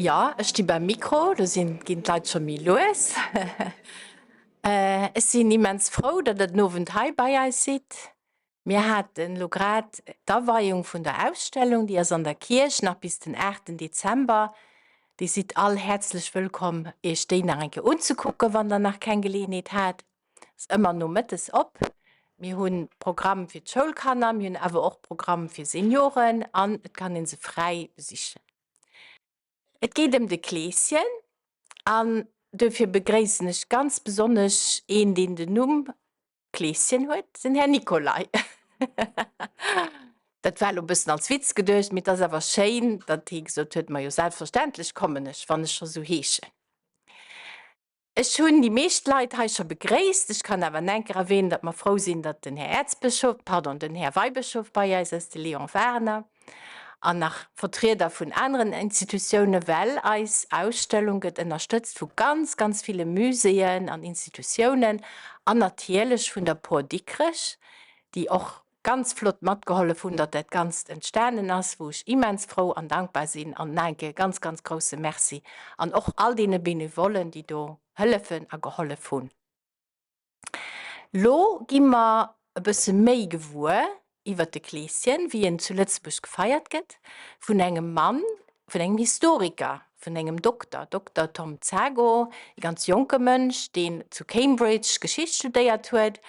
Jo, ech sti beim Mikro, do sinn, ginn d'Leit scho méi lues. Ech sinn immens frou, datt Der den Owend hei bei eis sidd. Mir haten elo grad d'Aweiung vun der Ausstellung, déi ass an der Kierch nach bis den 8 Dezember. Dir sidd all häerzlech wëllkomm, Iech déi nach eng Kéier unzekucken, wann Der nach keng Geleeënheet hat. Ass ëmmer nomëttes op. Mir hunn Programm fir d'Schoulkanner, mir hunn awer och Programm fir Senioren an et kann ee se fräi besichen. Et geet ëm de Kleeschen an dofir begréissen ech ganz besonnesch een, deen den Numm Kleeschen huet, den Här Nicolay. Dat war elo e bëssen als Witz geduecht, mee et ass awer schéin, datt hie gesot huet, Majo, selbstverständlech kommen ech, wann ech scho sou heeschen. Ech hunn déi meescht Leit hei scho begréisst. Ech kann awer nach eng Kéier erwähnen, datt mer frou sinn, datt den Här Äerzbëschof, pardon, den Här Weibëschof bei eis ass, de Léon Wagener, an nach Vertrieder vun aneren Institutiounen, well eis Ausstellung gëtt ënnerstëtzt vu ganz, ganz ville Muséeën an Institutiounen an natierlech vun der Por Dikrech, déi och ganz flott matgehollef hunn, datt dat Ganzt entstanen ass, wou ech immens frou an dankbar sinn an nach eng Kéier e ganz, ganz grousse Merci an och all deene Benevollen, déi do hëllefen a gehollef hunn. Lo gi mer e bësse méi gewuer iwwert de Kleeschen, wéi en zu Lëtzebuerg gefeiert gëtt, vun engem Mann, vun engem Historiker, vun engem Dokter, Dokter Tom Zago, e ganz jonke Mënsch, deen zu Cambridge Geschicht studéiert huet.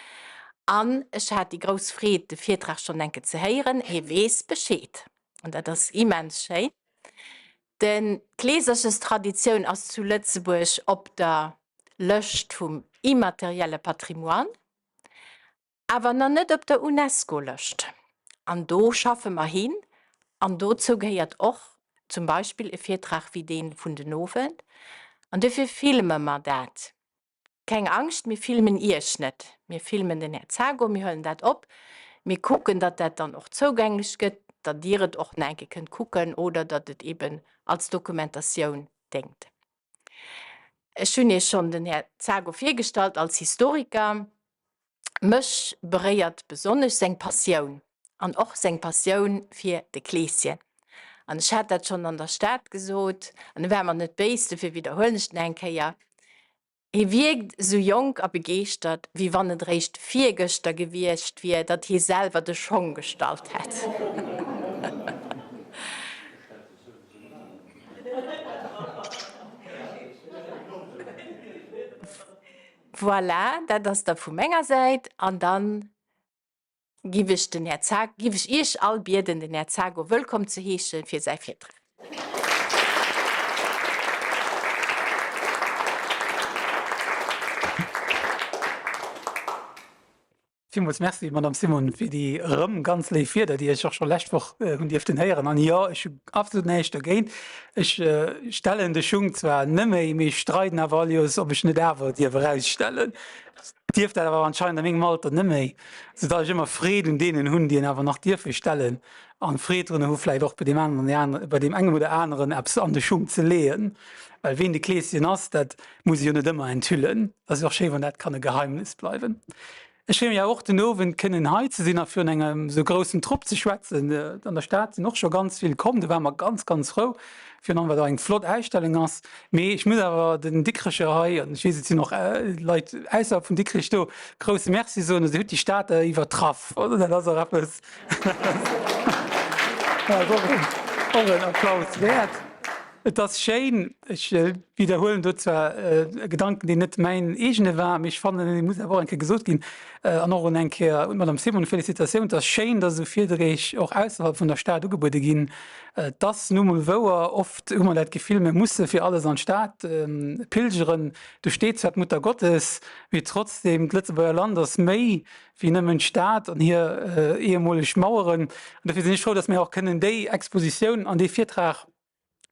An ech hat déi grouss Freed, de Virtrag schonn eng Kéier ze héieren. Hie weess Bescheed an dat ass immens schéin. De Kleeserchestraditioun ass zu Lëtzebuerg op der Lëscht vum immaterielle Patrimoine. Awer nach net op der UNESCO-Lëscht. An do schaffe mer hin. An dozou gehéiert och zum Beispill e Virtrag wéi dee vun den Owend. An duerfir filme mer dat. Keng Angscht, mir filmen Iech net. Mir filmen den Här Zago, mir huelen dat op. Mir kucken, datt dat dann och zougänglech gëtt, datt Dir et och nach eng Kéier kënnt kucken oder datt et eeben als Dokumentatioun déngt. Ech hunn Iech schonn den Här Zago virgestallt als Historiker. Mech beréiert besonnesch seng Passioun an och seng Passioun fir de Kleeschen. An ech hat dat schonn an der Stad gesot an e war mer net béis, dofir widderhuelen ech et nach eng Kéier, Hie wierkt esou jonk a begeeschtert, wéi wann et eréischt virgëschter gewiescht wier, datt hie selwer de Schong gestallt hätt. Voilà, dat ass da vu menger Säit. An dann giff ech den Här Zago, giff ech Iech all bieden, den Här Zago wëllkomm ze heesche fir säi Virtrag. Villmools Merci, Madame Simon, fir déi erëm ganz léif Wierder, déi ech och scho lescht Woch hunn dierften héieren. An jo, ech hu absolut näischt dogéint. Ech stellen de Schung zwar neméi, mee ech streiden awer all Joers, ob ech net awer dierf erausstellen. Dierf dat awer anscheinend a mengem Alter neméi, soudatt ech ëmmer Freed un deenen hunn, déi en awer nach dierfe stellen an Freed drun hu vläicht och bei deem aneren, bei deem engem oder aneren eppes an de Schung ze leeën. Well ween de Kleeschen ass, dat muss e jo net ëmmer enthüllen. Et ass jo och schéi, wann dat kann e Geheimnis bleiwen. Ech freeë mech awer och den Owend kënnen hei ze sinn a virun engem esou groussen Trupp ze schwätzen. An der Stad sinn och scho ganz vill komm, do ware mer ganz, ganz frou, virun allem well et och eng flott Ausstellung ass. Mee ech muss awer den Dikrecher hei, an ech weess et sinn och Leit ausserhalb vun Dikrech do, grousse Merci soen. Also Dir hutt déi Stater iwwertraff, oder? Dat ass och eppes, dat ass och en Applaus wäert. Et ass schéin, ech widderhuelen do zwar e Gedanken, deen net mäin eegene war, mee ech fannen, e muss awer och eng Kéier gesot ginn, an och un eng Kéier un d'Madame Simon, Felicitatioun, et ass schéin, dass esou Virdreeg och ausserhalb vun der Stad ugebuede ginn. Et ass nu mol wouer, oft hu mer dat Gefill, mir musse fir alles an d'Stad pilgeren. Do steet zwar d'Mutter Gottes, mee trotzdem, d'Lëtzebuerger Land ass méi wéi nëmmen d'Stad an hir ehemoleg Maueren. An dofir sinn ech frou, dass mir och kënnen déi Expositioun an dee Virtrag,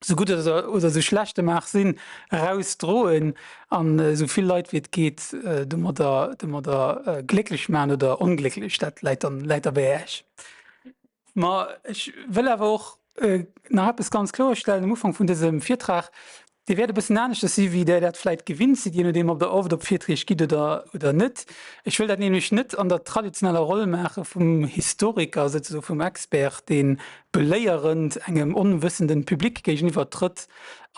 sou gutt oder sou schlecht e mag sinn, erausdroen an esou vill Leit wéi et geet domadder domadder glécklech maachen oder onglécklech, dat läit dann läit da bei Äech. Ma ech wëll awer och nach eppes ganz kloerstellen um Ufank vun dësem Virtrag. Dee wäert e bëssen aneschters si wéi Der dat vläit gewinnt sidd, jee nodeem ob Der oft op Virträg gitt oder oder net. Ech wëll dat nämlech net an der traditioneller Roll maache vum Historiker, souzesoe vum Expert, dee beléierend engem onwëssenden Public géigeniwwer trëtt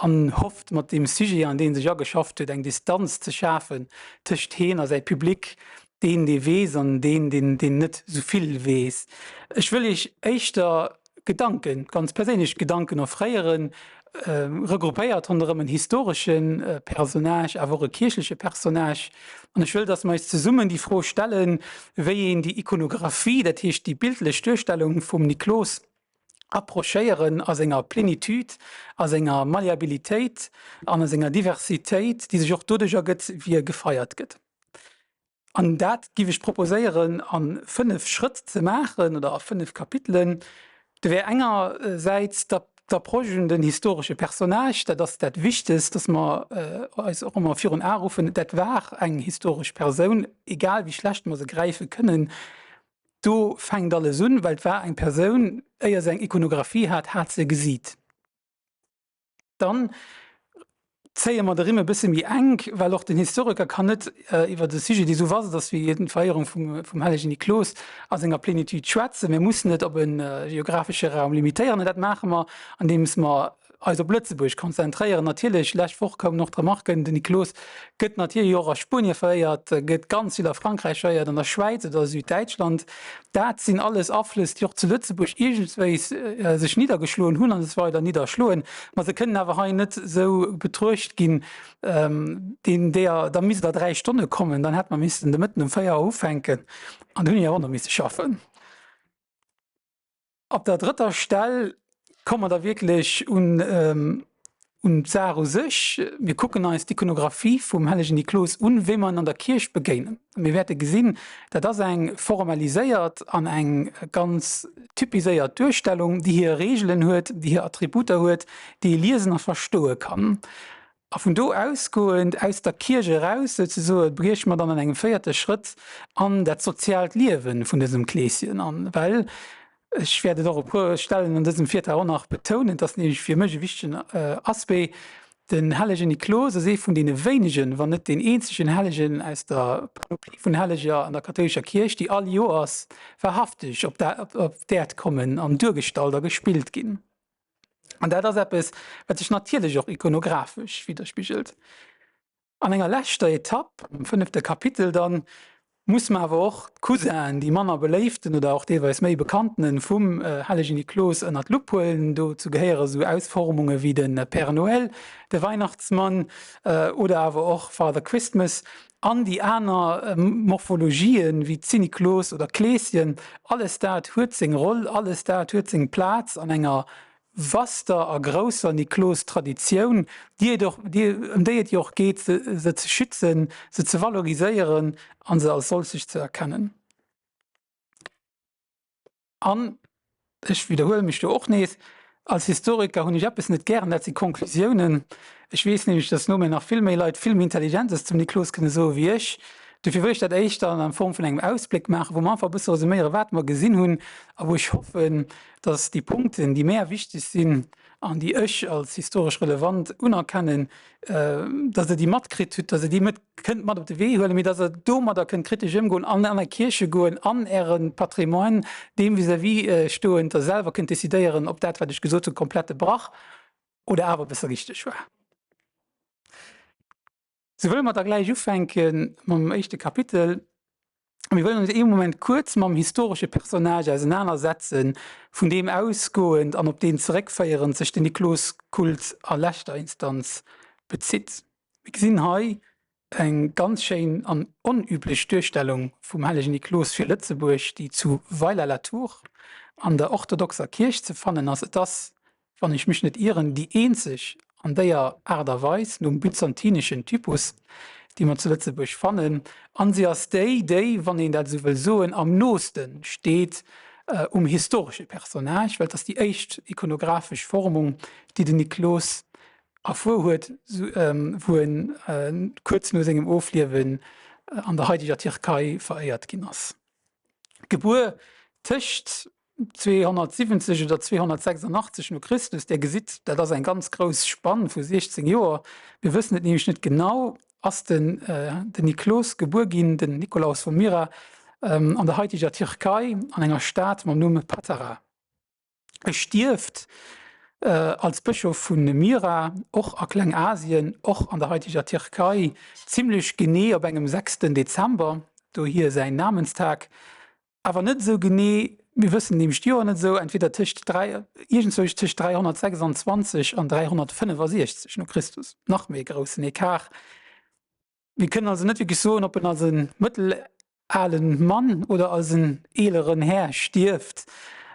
an hofft, mat deem Sujet, an dee en sech ageschafft huet, eng Distanz ze schafen tëscht heen a säi Public, deen, dee weess an deen, deen, deen net esou vill weess. Ech wëll Iech éischter Gedanken, ganz perséinlech Gedanken offréieren, regroupéiert ronderëm en historesche Personnage, awer och e kierchleche Personnage. An ech wëll, dass mer eis zesummen déi Fro stellen, wéi een déi Ikonographie, dat heescht déi bildlech Duerstellung vum Niklos, approchéieren a senger Plénitude, a senger Malleabilitéit an a senger Diversitéit, déi sech och doduerch ergëtt, wéi e gefeiert gëtt. An dat giff ech proposéieren a 5 Schrëtt ze maachen oder a 5 Kapitelen. Do wär engersäits d'Approche un den historesche Personnage, dat ass dat Wichtegst, dass mer eis och ëmmer virun Ae ruffen, dat war eng historesch Persoun, egal wéi schlecht mer se gräife kënnen. Do fänkt alles un, well et war eng Persoun, éier se eng Ikonographie hat, hat se e Gesiit. Dann zéie mer de Rimm e bësse méi enk, well och den Historiker kann net iwwer e Sujet, dee sou vast ass wéi d'Veréierung vum hellegen Niklos a senger Plénitude schwätzen. Mir mussen et op e geographesche Raum limitéieren an dat maache mer, andeems mer eis op Lëtzebuerg konzentréieren. Natierlech, lescht Woch koumen och d'Remarken, den Niklos gëtt natierlech och a Spuenie veréiert, gëtt ganz vill a Frankräich veréiert, an der Schwäiz oder a Süddäitschland. Dat sinn alles Aflëss, déi och zu Lëtzebuerg iergendswéis sech niddergeschloen hunn an es weider nidderschloen. Ma se kënnen awer hei net esou betruecht ginn, deen deeër, da misst der 3 Stonne kommen, dann hätt mer missten de Mëtten um 4 Auer ufänken an do hunn ech awer och nach misse schaffen. Op der drëtter Stell komme mer da wierklech un un d'Saach u sech. Mir kucken eis d'Ikonographie vum hellegen Niklos un, wéi mer en an der Kierch begéinen. Mir wäerte gesinn, dat ass eng formaliséiert an eng ganz typiséiert Duerstellung, déi hir Reegelen huet, déi hir Attributer huet, déi ee liesen a verstoe kann. A vun do ausgoend, aus der Kierch eraus souzesoe, brieche mer dann an engem véierte Schrëtt an dat soziaalt Liewe vun dësem Kleeschen an, well, ech wäert et och e puer Stellen an dësem Virtrag och nach betounen, et ass nämlech fir mech e wichtegen Aspect, den hellegen Niklos ass ee vun deene wéinegen, wann net deen eenzegen Hellegen aus der Panoplie vun Helleger an der kathoulescher Kierch, déi all Joers wahrhafteg op d'Äerd kommen an duergestallt a gespillt ginn. An dat ass eppes, wat sech natierlech och ikonographesch widderspigelt. An enger leschter Etapp, am fënnefte Kapitel dann, muss mer awer och d'Cousinen, déi manner beléiften oder och deelweis méi bekanntene vum hellegen Niklos ënner d'Lupp huelen. Dozou gehéiere sou Ausformunge wéi de Père Noël, de Weihnachtsmann oder awer och Father Christmas an déi aner Morphologien wéi Zinniklos oder Kleeschen. Alles dat huet seng Roll, alles dat huet seng Plaz an enger vaster a grousser Niklos-Traditioun, déi et och, déi, ëm déi et jo och geet, se, se ze schützen, se ze valoriséieren a se als solcheg ze erkennen. An ech widderhuele mech do och nees, Als Historiker hunn ech eppes net gären, dat si Konklusiounen. Ech weess nämlech, datt no mir nach vill méi Leit vill méi Intelligentes zum Niklos kënne soe wéi ech. Dofir wëll ech dat éischter an Form vun engem Ausbléck maachen, wou mer einfach e bësse resuméieren, wat mer gesinn hunn a wou ech hoffen, datt déi Punkten, déi mär wichteg sinn an déi ech als historesch relevant unerkennen, datt Der déi matkritt hutt, datt Der déi kënnt mat op de Wee huelen, mee datt Der domadder kënnt kritesch ëmgoen an an Är Kierche goen, an Äre Patrimoine deem vis-à-vis stoen, Der selwer kënnt decidéieren, ob dat, wat ech gesot hunn, komplette Brach oder awer e bësse richteg war. Sou wëlle mer da gläich ufänke mam éischte Kapitel. A mir wëllen ons ee Moment kuerz mam historesche Personnage ausenanersetzen, vun deem ausgoend an op deen zeréckféierend sech den Nikloskult a leschter Instanz bezitt. Mir gesinn hei eng ganz schéin an onüblech Duerstellung vum hellegen Niklos fir Lëtzebuerg, déi zu Weiler-la-Tour an der orthodoxer Kierch ze fannen ass. Et ass wann ech mech net ieren, déi eenzeg an déier Aart a Weis nom byzantineschen Typus, déi mer zu Lëtzebuerg fannen, an si ass déi, déi, wann een dat esou wëll soen, am nooste steet um historesche Personnage, well et ass déi éischt ikonographesch Formung, déi den Niklos erfuer huet, wou en kuerz no sengem Ofliewen an der haideger Tierkei veréiert ginn ass. Gebuer tëscht. 270 oder 286 no Christus, Där gesitt, dat ass eng ganz grouss Spann vu 16 Joer, mir wëssen et nämlech net genau, ass den den Niklos gebuer ginn, den Nikolaus vu Myra, an der haiteger Tierkei an enger Stad mam Numm Patara. E stierft als Bëschof vu Myra, och a Klengasien, och an der haiteger Tierkei, zimmlech genee op engem sechsten Dezember, dohier säin Namenstag. Awer net esou genee, mir wëssen nämlech d'Joer net esou, entweder tëscht 3, iergendzwousch tëscht 326 an 365 no Christus, nach méi e groussen Ecart. Mir kënnen also net wierklech soen, ob en als e mëttelale Mann oder als en eeleren Här stierft.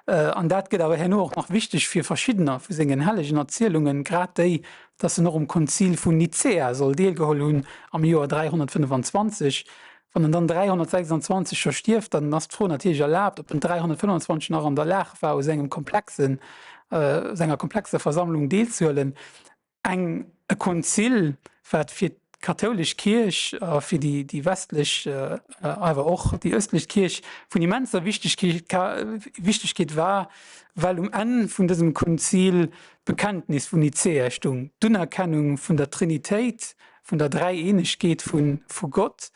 An dat gëtt awer herno och nach wichteg fir verschiddener vu sengen hellegen Erzielungen, grad déi, datt en och um Konzil vun Nicäa soll deelgeholl hunn am Joer 325, Wann en dann 326 scho stierft, dann ass d'Fro natierlech erlaabt, ob en 325 nach an der Lag war, u sengem komplexen, u senger komplexer Versammlung deelzehuelen. Eng, e Konzil, wat fir d'kathoulesch Kierch a fir déi, déi westlech, awer och déi ëstlech Kierch vun immenser Wichtegkeet, Wichtegkeet war, well um Enn vun dësem Konzil d'Bekenntnis vun Nicäa stung, d'Unerkennung vun der Trinitéit, vun der Dräieenegkeet vu Gott,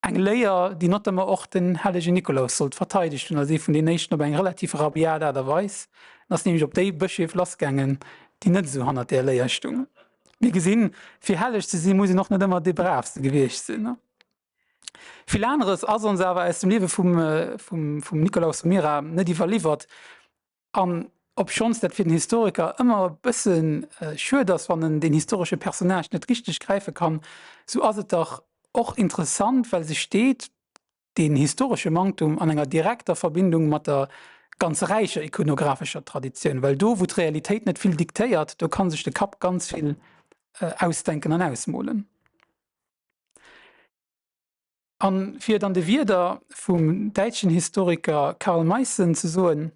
eng Léier, déi notamment och den hellegen Nikolaus sollt verteidegt hunn als ee vun den éischten op eng relativ rabiat Aart a Weis. En ass nämlech op déi Bëscheef lassgaangen, déi net esou hannert där Léier stungen. Mir gesinn, fir helleg ze sinn, muss een och net ëmmer dee Braavste gewiescht sinn. Vill aneres ass ons awer aus dem Liewe vum Nikolaus vu Myra net iwwerliwwert. An obschonns dat fir den Historiker ëmmer e bësse schued ass, wann en deen historesche Personnage net richteg gräife kann, sou ass et dach och interessant, well se steet, deen historesche Manktum, an enger direkter Verbindung mat der ganz räicher ikonographescher Traditioun, well do, wou d'Realitéit net vill diktéiert, do ka sech de Kapp ganz vill ausdenken an ausmolen. An fir et an de Wierder vum däitschen Historiker Karl Meissen ze soen,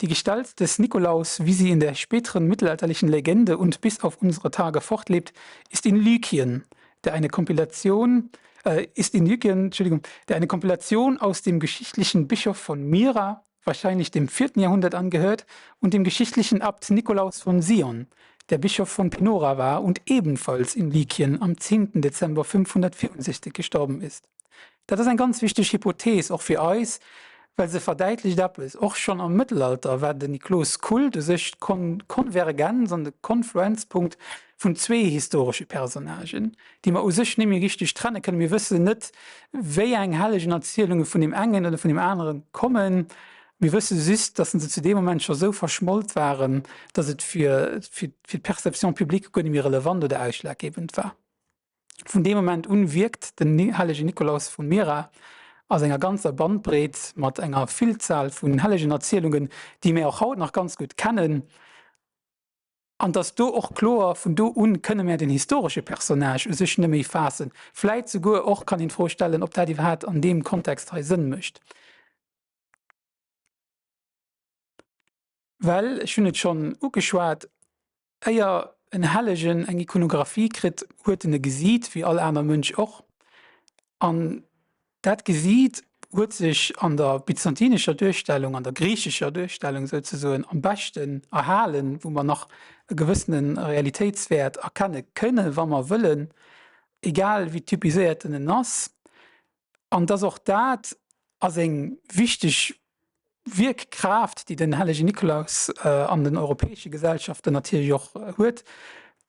Die Gestalt des Nikolaus, wie sie in der späteren mittelalterlichen Legende und bis auf unsere Tage fortlebt, ist in Lykien, der eine Kompilation äh, ist in Lykien, Entschuldigung, der eine Kompilation aus dem geschichtlichen Bischof von Myra, wahrscheinlich dem vierten Jahrhundert angehört, und dem geschichtlichen Abt Nikolaus von Sion, der Bischof von Pinora war und ebenfalls in Lykien am 10. Dezember 564 gestorben ist. Dat ass eng ganz wichteg Hypothes och fir eis, well se verdäitlecht eppes, Och schonn am Mëttelalter war den Niklos-Kult u sech d'Konvergenz an de Konfluenzpunkt vun zwee historesche Personnagen, déi mer u sech net méi richteg trenne kënnen. Mir wëssen net, wéi eng Hellegenerzielunge vun deem engen oder vun deem anere kommen. Mir wësse just, datt se zu deem Moment scho sou verschmolt waren, datt et fir d'Perception publique guer net méi relevant oder ausschlaggebend war. Vun deem Moment un wierkt den hellegen Nikolaus vu Myra a senger ganzer Bandbreet mat enger Villzahl vun Hellegenerzielungen, déi mir och haut nach ganz gutt kennen. An et ass do och kloer, vun do un kënne mär den historesche Personnage u sech net méi faassen. Vläit souguer och kann een d'Fro stellen, ob dat iwwerhaapt an deem Kontext hei Sënn mécht. Well, ech hunn et schonn ugeschwat, éier en Hellegen eng Ikonographie kritt, huet en e Gesiit, wéi all aner Mënsch och. An dat Gesiit huet sech an der byzantinescher Duerstellung, an der griichescher Duerstellung souzesoen, am beschten erhalen, wou mer nach e gewëssene Realitéitswäert erkenne kënne wa mer wëllen, egal wéi typiséiert en en ass. An dass och dat ass eng wichteg Wierkkraaft, déi den hellegen Nikolaus an den europäesche Gesellschaften natierlech och huet,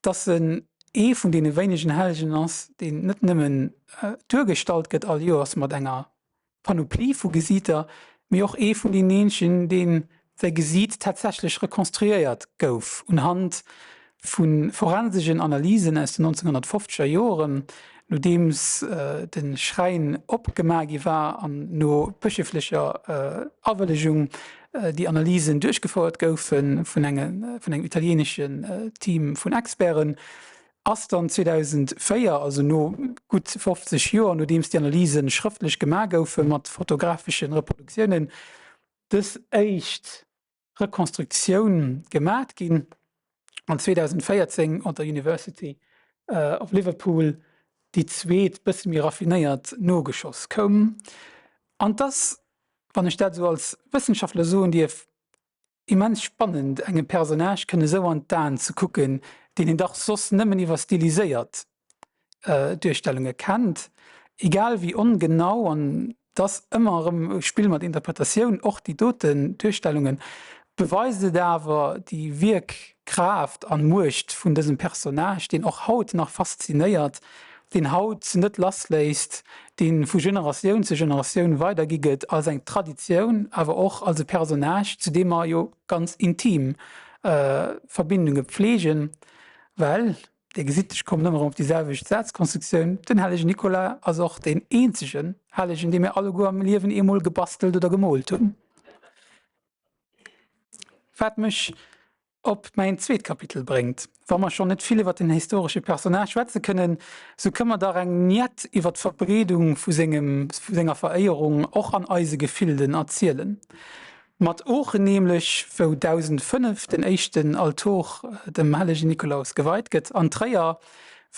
dass en ee vun deene wéinegen Hellegen ass, deen net nëmmen duergestallt gëtt all Joers mat enger Panoplie vu Gesiiter, mee och ee vun deenen eenzegen, deen säi Gesiit tatsächlech rekonstruéiert gouf unhand vu forensegen Analysen aus den 1950er Joren, nodeems de Schräin opgemaach gi war an no bëscheflecher Awëllegung déi Analysen duerchgefouert goufe vun engem italieeneschen Team vun Experten, ass dann 2004, also no gutt 50 Joer, nodeems déi Analyse schrëftlech gemaach goufe mat fotografesche Reproduktiounen, dës éischt Rekonstruktioun gemat ginn an 2014 op der University of Liverpool déi zweet, bësse méi raffinéiert nogeschoss koum. An dass, wann ech dat esou als Wëssenschaftler soen dierf, immens spannend, engem Personnage kënne esou an d'Aen ze kucken, deen een dach soss nëmmen iwwer stiliséiert Duerstellunge kennt, egal wéi ongenau, an et ass ëmmer erëm e Spill mat Interpretatioun, och déi doten Duerstellungen, beweist et awer déi Wierkkraaft an Muecht vun dësem Personnage, deen och haut nach faszinéiert, deen haut net lassléisst, dee vu Generatioun zu Generatioun weidergi gëtt als eng Traditioun, awer och als e Personnage, zu deem mer jo ganz intim Verbindunge pflegen, well, Dir gesitt, ech kommen ëmmer erëm op déi selwecht Sazkonstruktioun, Den hellegen Nicolas ass och deen eenzegen Hellegen, dee mir alleguer am Liewen eemol gebastelt oder gemoolt hunn. Wat mech op mäin zweet Kapitel bréngt. Wa mer schonn net vill iwwer den historesche Personnage schwätze kënnen, sou kënne mer dach eng Miett iwwer d'Verbreedung vu sengem, vu senger Veréierung och an eise Gefilden erzielen. Mat Oochen nämlech, wou 1005 den éischten Altor dem hellegen Nikolaus geweit gëtt, an Tréier,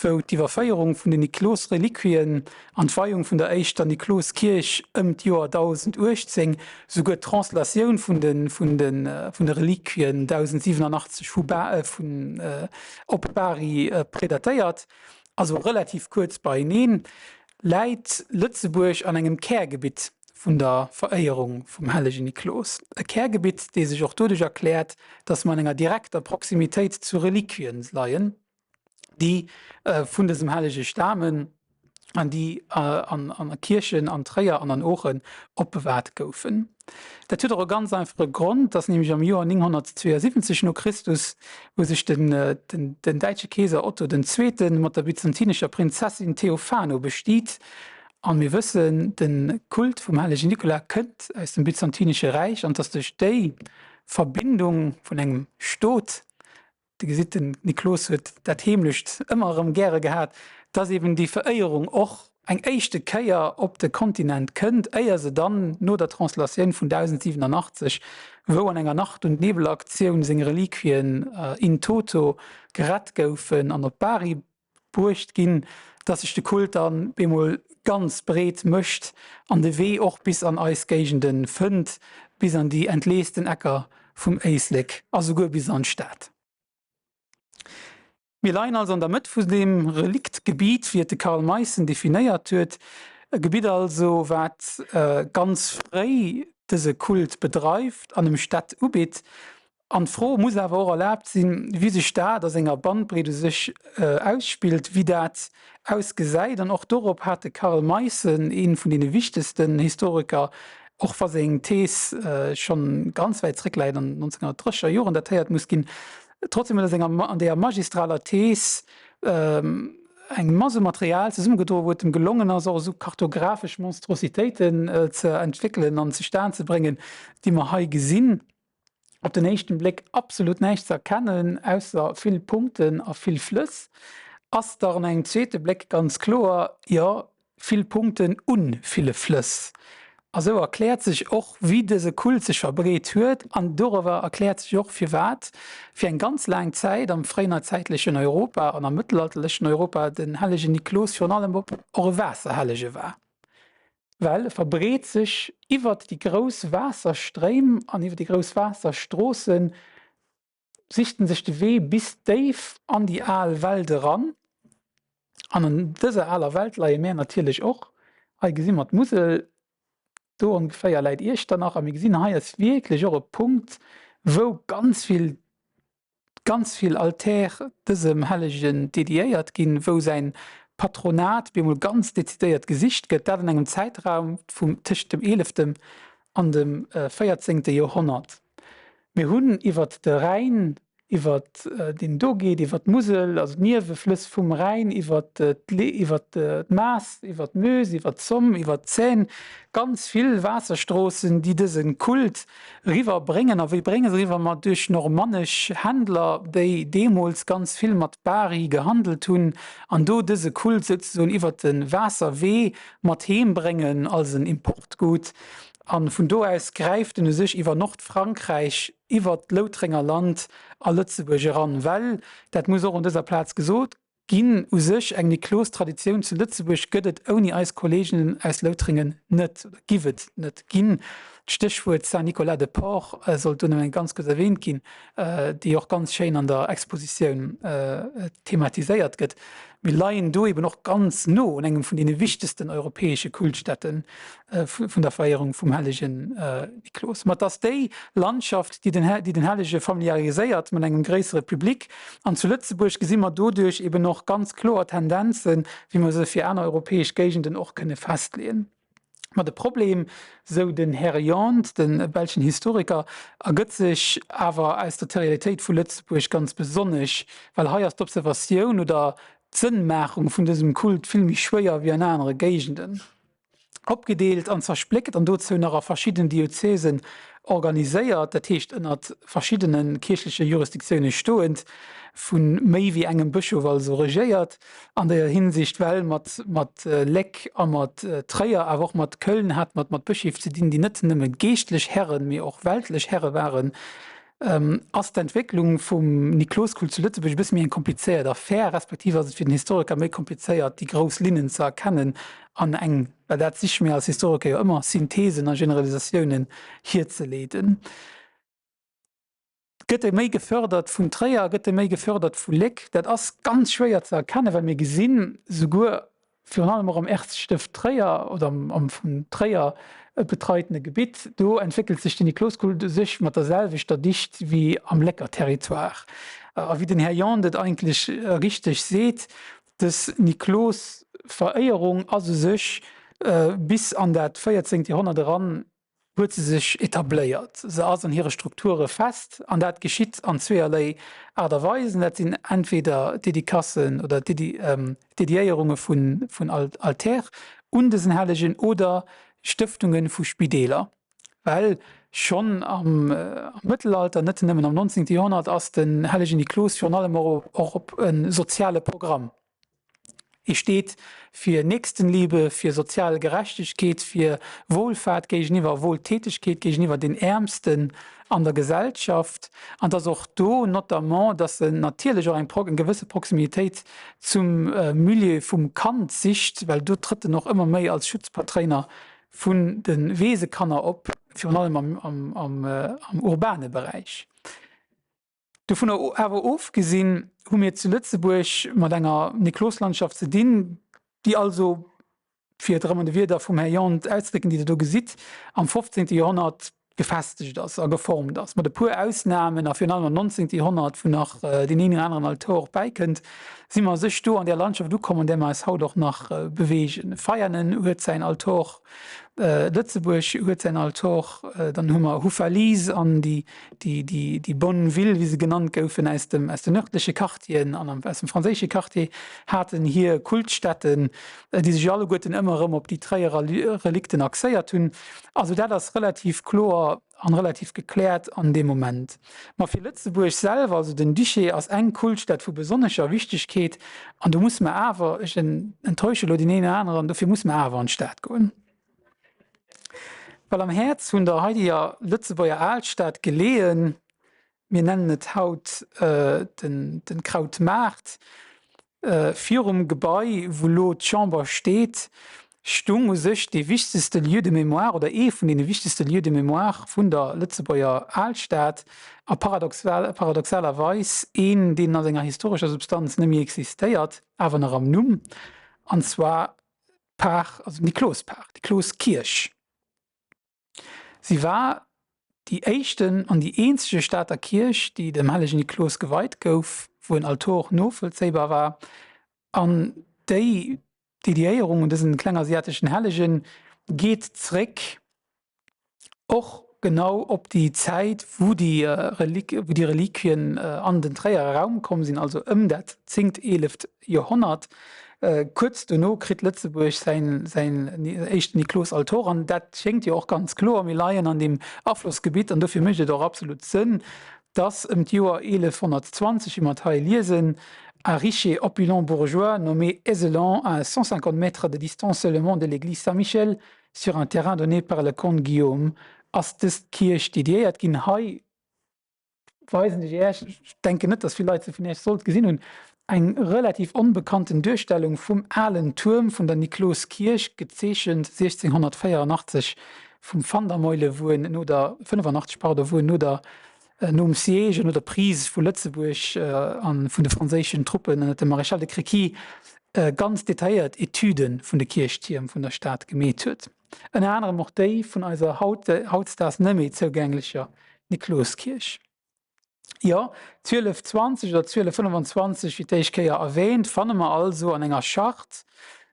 wou d'Iwwerféierung vun den Niklosreliquien an d'Weiung vun der éischter Nikloskierch ëm d'Joer 1018, souguer d'Translatioun vun de vun de vun de Reliquien 1087 vu Ba vun op Bari predatéiert, also relativ kuerz beieneen, läit Lëtzebuerg an engem Kärgebitt vun der Veréierung vum hellegen Niklos. E Kärgebitt, dee sech och doduerch erkläert, datt mer an enger direkter Proximitéit zu Reliquien leien, déi vun dësem Hellege stamen an déi an Kierchen an Tréier an an Oochen opbewaart goufen. Dat huet och e ganz einfache Grond, dass nämlech am Joer 972 no Christus, wou sech den den däitsche Keeser Otto den Zweete mat der byzantinescher Prinzessin Theophano bestiet, an mir wëssen, de Kult vum hellegen Nicolas kënnt aus dem byzantinesche Räich, an dass duerch déi Verbindung vun engem Stot Dir gesitt, den Niklos huet dat Heemlecht ëmmer erëm gäre gehat, dass eben déi Veréierung och eng éischte Kéier op de Kontinent kënnt, éier se dann no der Translatioun vun 1087, wou an enger Nacht und Nebelaktioun seng Reliquien in toto gerett goufen an op Bari bruecht ginn, dass sech de Kult dann bemol ganz breet mécht an de Wee och bis an eis Géigende fënnt, bis an déi entleesten Ecker vum Éislek a souguer bis an d'Stad. Mir leien also an der Mëtt vu deem Reliktgebiet, wéi et de Karl Meissen definéiert huet, e Gebitt also, wat ganz fréi dëse Kult bedreift an em Stätt ubitt. An d'Fro muss awer och erlaabt sinn, wéi sech dat a senger Bandbreet u sech ausspillt, wéi dat ausgesäit. An och dorop hat de Karl Meissen, ee vun deene wichtegsten Historiker, och wa seng Thees schonn ganz wäit zréckläit, an den 1930er Joren datéiert muss ginn, trotzdem huet a senger, an deeër magistraler Thees eng Mass u Material zesummegedroen, wou et em gelongen ass, och esou kartographesch Monstrositéiten ze entwéckelen an zustan ze bréngen, déi mer hei gesinn. op den éischten Bléck absolut näischt ze erkennen, ausser vill Punkten a vill Flëss, ass dach an engem zweete Bléck ganz kloer, jo, vill Punkten un ville Flëss. A sou erkläert sech och, wéi dëse Kult sech verbreet huet, an doriwwer erkläert sech och, firwat fir eng ganz laang Zäit am fréineizäitlechen Europa an am mëttelalterlechen Europa den hellegen Niklos virun allem och e Waasserhellege war. Well e verbreet sech iwwert déi grouss Waasserstréim an iwwer déi grouss Waasserstroossen, sicht en sech de Wee bis déif an déi al Welt eran. An an dëser aler Welt leie mär natierlech och. Hei gesi mer d'Musel, do ongeféier läit Iechternach a mir gesinn, hei ass wierklech och e Punkt, wou ganz vill ganz vill Altäre dësem Hellegen dediéiert ginn, wou säin Patronat bemol ganz dezidéiert gesicht gëtt, dat an engem Zäitraum vum tëscht dem eeleftem an dem véierzéngte Joerhonnert. Mir hunn iwwert de Rhäin, iwwert deen do geet, iwwert d'Musel, also d'Nieweflëss vum Rhäin, iwwert iwwert d'Maas, iwwert d'Meuse, iwwert d'Somme, iwwert d'Seine ganz vill Waasserstroossen, déi dëse Kult Eriwwer bréngen. A wéi brénge se eriwwer? Ma duerch normannesch Händler, déi deemools ganz vill mat Bari gehandelt hunn an do dëse Kult souzesoen iwwer de Waasserwee mat heem bréngen als en Importgut. A vun do aus gräift en u sech iwwer Nordfrankräich, iwwer d'Loutrenger Land a Lëtzebuerg eran, well, dat muss och un dëser Plaz gesot Ginn. U sech eng Niklostraditioun zu Lëtzebuerg gëtt et ouni eis Kolleegen aus Loutrengen net, oder giff et net ginn. D'Stéchwuert Saint-Nicolas-de-Port sollt do nëmmen ganz kuerz erwähnt ginn, déi och ganz schéin an der Expositioun thematiséiert gëtt. Mir leien do eben och ganz no un engem vun deene wichtegsten europäesche Kultstätte vun der Veréierung vum hellegen Niklos. Ma et ass déi Landschaft, déi den déi den Hellege familiariséiert mat engem gréissere Public. An zu Lëtzebuerg gesi mer doduerch eben och ganz kloer Tendenzen, wéi mer se fir aner europäesch Géigenden och kënne festleeën. Ma de Problem, sou den Här Jans, de belschen Historiker, ergëtt sech awer aus der Realitéit vu Lëtzebuerg ganz besonnesch, well hei ass d'Observatioun oder d'Sënnmaachung vun dësem Kult vill méi schwéier wéi an anere Géigenden. Opgedeelt an zerspléckt an dozou nach a verschidden Diözesen organiséiert, dat heescht ënnert verschiddene kierchleche Jurisdiktioune stoend, vu méi wéi engem Bëschof also regéiert, an der Hinsicht, well mat mat Léck a mat Tréier, awer och mat Köln hat mat mat Bëscheef ze dinn, déi net nëmme geeschtlech Herren, mee och weltlech Herre waren, ass d'Entwécklung vum Nikloskult zu Lëtzebuerg e bësse méi eng komplizéiert Affär, respektiv ass et fir den Historiker méi komplizéiert, déi grouss Linnen ze erkennen an eng, well dat siche mir als Historiker jo ëmmer, Synthesen a Generalisatiounen hierzeleeden. Gëtt e méi gefördert vun Tréier, gëtt e méi gefördert vu Léck? Dat ass ganz schwéier ze erkennen, well mir gesinn, souguer virun allem och am Erzstëft Tréier oder am vun Tréier betreitene Gebitt, do entwéckelt sech den Nikloskult u sech mat der selwechter Dicht wéi am Lécker Territoire. A wéi den Här Jand et eigentlech richteg seet, Dës Niklosveréierung ass u sech bis an dat véierzéngt Joerhonnert eran huet se sech etabléiert. Se ass an hire Strukture fest an dat geschitt an zweeërléi Aart a Weisen. Dat sinn entweder Dedicacen oder Dediéierunge vun Altär un dësen Hellegen oder Stëftunge vu Spideeler. Well schonn am Mëttelalter, net nëmmen am 19. Joerhonnert, ass den hellegen Niklos virun allem och op e soziale Programm. E steet fir Nächstenliebe, fir sozial Gerechtegkeet, fir Wohlfahrt géigeniwwer, Wohltätigkeet géigeniwwer den Äermsten an der Gesellschaft. An et ass och do notamment, datt en natierlech och eng gewësse Proximitéit zum Milieu vum Kand sicht, well do trëtt en och ëmmer méi als Schutzpatréiner vun de Weesekanner op, virun allem am urbane Beräich. Dovunner awer ofgesinn hu mir zu Lëtzebuerg mat enger Nikloslandschaft ze dinn, déi also, fir et erëm an de Wierder vum Här Jand auszedrécken, déi Der do gesitt, am 15. Joerhonnert gefestegt ass a geformt ass, mat e puer Ausnahmen, a virun allem am 19. Joerhonnert, wou nach deen een oder aneren Altor bäikënnt, si mer sech do an där Landschaft ukomm, an där mer eis haut och nach beweegen. Veianen huet säin Altor, Lëtzebuerg huet säin Altor, dann hu mer Houffalize an déi, déi, déi, déi Bonne Ville, wéi se genannt goufen, aus dem, aus den nördleche Quartieren an aus dem franséische Quartier, haten hir Kultstätten, déi sech alleguerten ëmmer erëm op déi Tréierer Relikten axéiert hunn. Also dat ass relativ kloer an relativ gekläert an deem Moment. Ma fir Lëtzebuerg selwer, also den Duché, ass eng Kultstad vu besonnescher Wichtigkeet an do muss mer awer, ech enttäusche elo deen een oder aneren, dofir muss mer awer an d'Stad goen. Well am Häerz vun der haideger Lëtzebuerger Alstad geleeën, mir nennen et haut den Krautmaart, Virum Gebai, wou lo d'Chamber steet, stung u sech dee wichtegste Lieu de mémoire oder ee vun deene wichtegste Lieux de mémoire vun der Lëtzebuerger Alstad a paradoxalerweis een, deen a senger historescher Substanz net méi existéiert, awer nach am Numm, an zwar d'Par, also d'Niklosspar, d'Nikloskierch. Si war déi éischten an déi eenzege Stater Kierch, déi dem hellegen Niklos geweit gouf, wou en Altor novollzéibar war. An déi Dediéierung un dësen klengasiateschen Hellegen geet zréck och genau op déi Zäit, wou déi Reliquien an den Tréierer Raum komm sinn, also ëm dat zéngt, eeleft Joerhonnert. Kuerz dono kritt Lëtzebuerg säin éischten Niklos-Altor an dat schéngt jo och ganz kloer, mir leien an deem Aflossgebitt an dofir mécht et och absolut Sënn, dass ëm d'Joer 1120, wéi mer et hei liesen, Un riche et opulent bourgeois nommé Ezelon, à 150 mètres de distance seulement de l'église Saint-Michel, sur un terrain donné par le comte Guillaume, ass dës Kierch dediéiert ginn. Hei weisen ech Iech, ech denken net, dass vill Leit se vun Iech sollt gesinn hunn, eng relativ onbekannten Duerstellung vum alen Tuerm vun der Nikloskierch, gezeechent 1684. vum Vandermeulevuen no der, 85, pardon, wou en no der, nom Siège, no der Prise vu Lëtzebuerg a vun de franséischen Truppen ënner dem Maréchal de Créquy ganz detailléiert Etüde vun de Kierchtierm vun der Stad gemeet huet. Ënner anerem och déi vun eiser haut, hautdesdaags net méi zougänglecher Nikloskierch. Jo, 1220 oder 1225 fir d'éischt Kéier erwähnt, fanne mer also an enger Charte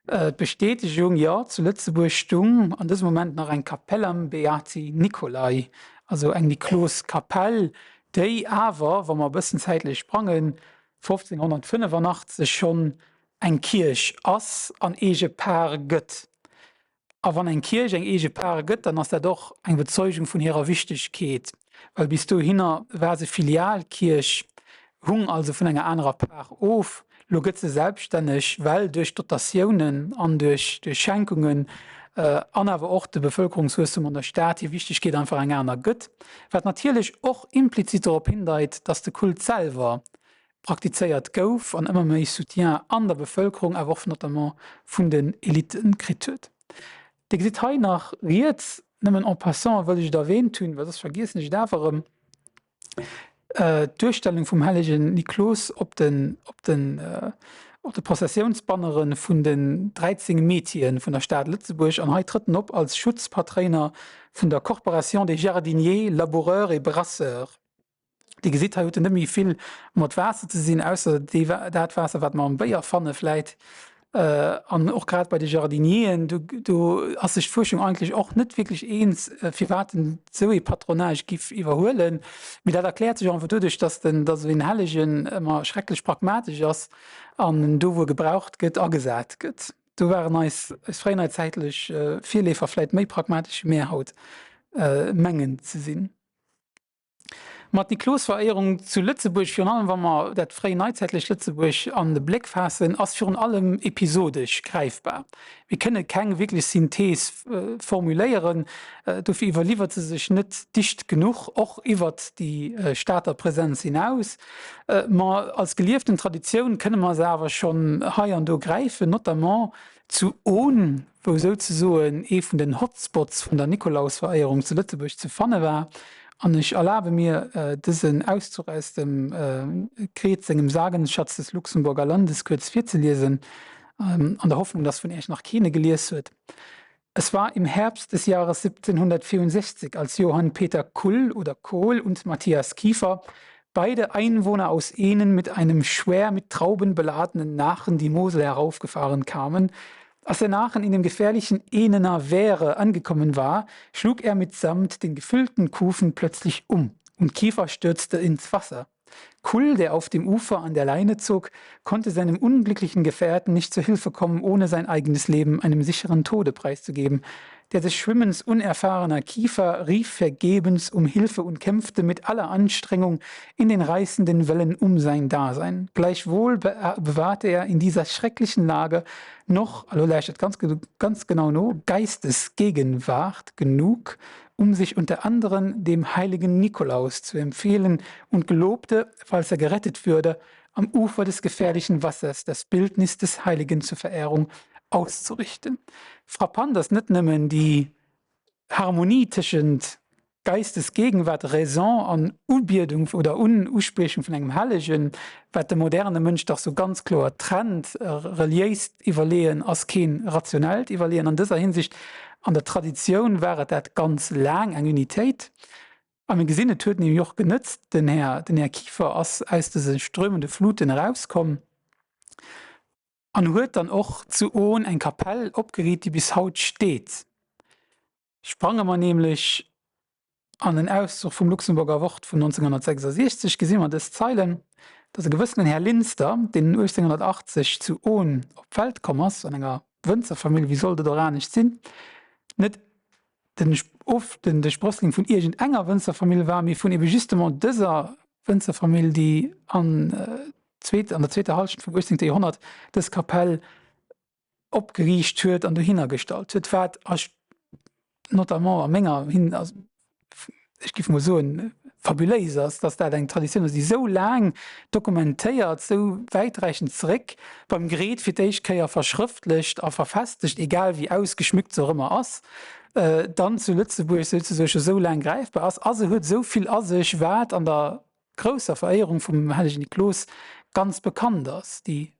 d'Bestätegung, jo, zu Lëtzebuerg stung an dësem Moment nach eng Capellam Beati Nicolai, also eng Nikloskapell, déi awer, wa mer e bëssen zäitlech sprangen, 1585 schonn eng Kierch ass an eege Par gëtt. A wann eng Kierch eng eege Par gëtt, dann ass dat och eng Bezeugung vun hirer Wichtegkeet, well bis dohinner war se Filialkierch, hung also vun enger anerer Par of. Lo gëtt se selbststänneg, well duerch d'Dotatiounen an duerch Schenkungen an awer och de Bevëlkerungswuesstum an der Stad hir Wichtegkeet einfach eng aner gëtt, wat natierlech och implizit dorop hindeit, datt de Kult selwer praktizéiert gouf an ëmmer méi Soutien an der Bevëlkerung, awer och notamment vun den Elite kritt huet. Dir gesitt hei nach riets, nëmmen en passant wëll ech et erwähnt hunn, well soss vergiessen ech et awer erëm, d'Duerstellung vum hellegen Niklos op den, op den, op de Prozessiounsbannere vun den 13 Métieren vun der Stad Lëtzebuerg. An hei trëtt en op als Schutzpatréiner vun der Corporation des jardiniers, laboureurs et brasseurs. Dir gesitt, hei huet en net méi vill mat Waasser ze sinn, ausser déi, dat Waasser, wat mer am Béier fanne vläit. An och grad bei de Jardinieren, do, do ass sech d'Fuerschung eigentlech och net wierklech eens, firwat en esou ee Patronage giff iwwerhuelen. Mee dat erkläert sech einfach doduerch, dass den, dass esou een Hellegen ëmmer schrecklech pragmatesch ass an do, wou e gebraucht gëtt, agesat gëtt. Do waren eis, eis fréineizäitlech Virleefer vläit méi pragmatesch, wéi mär haut mengen ze sinn. Ma d'Niklosveréierung zu Lëtzebuerg, virun allem wa mer dat fréi-neizäitlecht Lëtzebuerg an de Bléck faassen, ass virun allem episodesch gräifbar. Mir kënne keng wierklech Synthees formuléieren, dofir iwwerliwwert se sech net dicht genuch, och iwwert déi Stater Präsenz hinaus. Ma als gelieften Traditioun kënne mer se awer schonn hei an do gräifen, notamment zu Ohn, wou souzesoen ee vun den Hotspots vun der Nikolausveréierung zu Lëtzebuerg ze fanne war, an ech erlabe mir, dësen Auszuch aus dem Gret sengem Sagenschatz des Luxemburger Landes kuerz virzeliesen, an der Hoffnung, dass vun Iech nach keen e gelies huet. Es war im Herbst des Jahres 1764, als Johann Peter Kull oder Kohl und Matthias Kiefer, beide Einwohner aus Ehnen, mit einem schwer mit Trauben beladenen Nachen die Mosel heraufgefahren kamen, Als der Nachen in dem gefährlichen Ehnener Wehre angekommen war, schlug er mitsamt den gefüllten Kufen plötzlich um und Kiefer stürzte ins Wasser. Kull, der auf dem Ufer an der Leine zog, konnte seinem unglücklichen Gefährten nicht zu Hilfe kommen, ohne sein eigenes Leben einem sicheren Tode preiszugeben. Der des Schwimmens unerfahrener Kiefer rief vergebens um Hilfe und kämpfte mit aller Anstrengung in den reißenden Wellen um sein Dasein. Gleichwohl be bewahrte er in dieser schrecklichen Lage noch, elo lauschtert ganz, ganz genau no, Geistesgegenwart genug, um sich unter anderen dem heiligen Nikolaus zu empfehlen und gelobte, falls er gerettet würde, am Ufer des gefährlichen Wassers das Bildnis des Heiligen zur Verehrung auszurichten. Frappant ass net nëmmen déi Harmonie tëschent Geistesgegenwart, Raison an Ubiedung oder Uspriechung vun engem Hellegen, wat de moderne Mënsch dach sou ganz kloer trennt. Reliéist Iwwerleeën ass keen rationellt Iwwerleeën an dëser Hinsicht. An der Traditioun war et dat ganz laang, eng Unitéit. A mir gesinn, et huet nämlech och genëtzt, den Här, den Här Kieffer ass aus dëse strömende Fluten erauskomm an huet dann och zu Ohn eng Kapell opgeriit, déi bis haut steet. Sprange mer nämlech an en Auszuch vum Luxemburger Wort vun 1966, gesi mer dës Zeilen, dass e gewëssenen Här Linster, deen 1880 zu Ohn op d'Welt komm ass, an enger Wënzerfamill, wéi sollt et och anescht sinn, net den of den de Sprössling vun iergend enger Wënzerfamill war, mee vun ebe justement dëser Wënzerfamill, déi an zweet an der zweeter Hallschent vum 18. Joerhonnert dës Kapell opgeriicht huet an dohinner gestallt huet, wat notamment a menger Hin also ech géif mol soen, fabuléis ass, dass dat eng Traditioun ass, déi esou laang dokumentéiert, esou wäiträichend zeréck beim Gret fir d'éischt Kéier verschrëftlecht a verfestegt, egal wéi ausgeschmückt se och ëmmer ass. dann zu Lëtzebuerg souzesoe scho sou laang gräifbar ass a se huet esou vill a sech, wat an der grousser Veréierung vum hellegen Niklos ganz bekannt ass, déi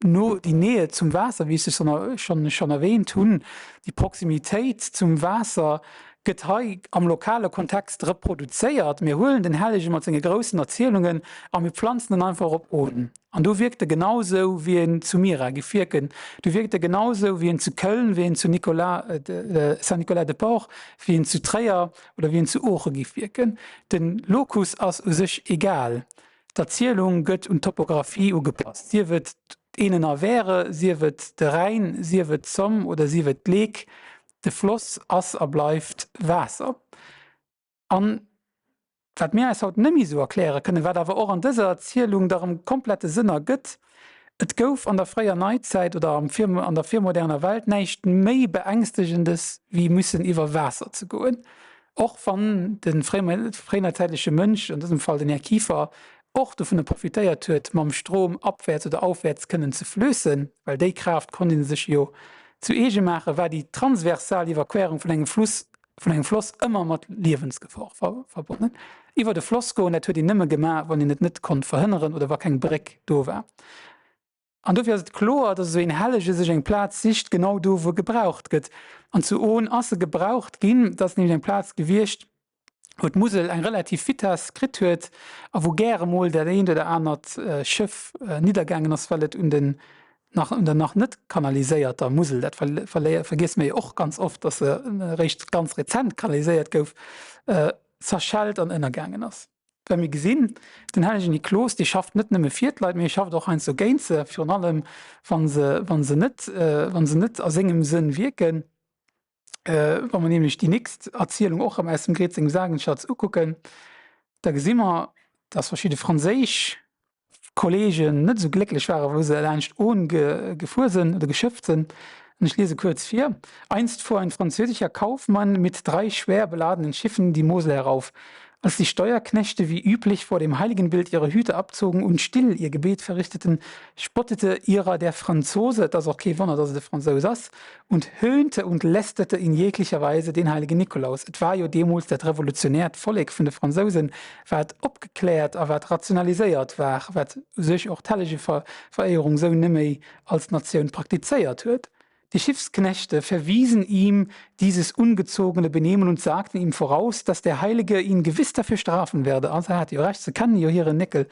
no déi Nähe zum Waasser, wéi ech se schonn schonn erwähnt hunn, déi Proximitéit zum Waasser gëtt hei am lokale Kontext reproduzéiert. Mir huelen den Hellege mat senge groussen Erzielungen a mir pflanzen en einfach op Ohn. An do wierkt e genau sou, wéi en zu Myra giff wierken. Do wierkt e genau sou, wéi en zu Köln, wéi en zu Nicolas, Saint-Nicolas-de-Port, wéi en zu Tréier oder wéi en zu Ooche giff wierken. De Locus ass u sech egal. D'Erzielung gëtt un d'Topographie ugepasst, sief et d'Ehnener Wehre, sief et de Rhäin, sief et d'Somme oder sief et d'Leek, de Floss ass a bleift Waasser. An wat mir eis haut net méi esou erkläre kënnen, wat awer och an dëser Erzielung da rëm komplette Sënn ergëtt, Et gouf an der fréier Neizäit oder am an der virmoderner Welt näischt méi Beängstegendes wéi müssen iwwer Waasser ze goen. Och wann de fréineizäitleche Mënsch, an dësem Fall den Här Kieffer, och dovunner profitéiert huet, mam Strom abwäerts oder aufwäerts kënnen ze flössen, well déi Kraaft konnt ee sech jo zu eege maachen, war déi transversal Iwwerquerung vun engem Fluss vun engem Floss ëmmer mat Liewensgefor verbonnen. Iwwer de Floss goen, dat huet een nëmme gemaach, wann een et net konnt verhënneren oder wa keng Bréck do war. An dofir ass et kloer, datt esou een Hellege sech eng Plaz sicht, genau do, wou e gebraucht gëtt. An zu Ohn ass e gebraucht ginn. Dat ass nämlech eng Plaz gewiescht, wou d'Musel eng relativ Vitess kritt huet a wou gäre mol dat eent oder anert Schëff niddergaangen ass, well et un den nach un der nach net kanaliséierter Musel, dat vergiesse mir jo och ganz oft, dass se eréischt ganz rezent kanaliséiert gouf, zerschellt an ënnergaangen ass. Well mir gesinn, den hellegen Niklos, dee schafft net nëmme fir d'Leit, mee e schafft och heiansdo géint se, virun allem wa se, wa se net, wa se net a sengem Sënn wierken. Wa mer nämlech déi nächst Erzielung och erëm aus dem Gret sengem Sagenschatz ukucken, da gesi mer, dass verschidde franséisch Kollegen net esou glécklech waren, wou se laanscht Ohn gefuer sinn oder geschëfft sinn. An ech liese kuerz vir, Einst fuhr ein französischer Kaufmann mit drei schwer beladenen Schiffen die Mosel herauf. Als die Steuerknechte wie üblich vor dem Heiligenbild ihre Hüte abzogen und still ihr Gebet verrichteten, spottete ihrer der Franzose, et ass och kee Wonner, dass et e Fransous ass, und höhnte und lästerte in jeglicher Weise den heiligen Nikolaus. Et war jo deemools dat revolutionäert Vollek vun de Fransousen, wat opgekläert a wat rationaliséiert war, wat u sech och d'Hellegeveréierung sou neméi als Natioun praktizéiert huet. Die Schiffsknechte verwiesen ihm dieses ungezogene Benehmen und sagten ihm voraus, dass der Heilige ihn gewiss dafür strafen werde. Also er hat jo Recht, se kennen jo hiren Néckel.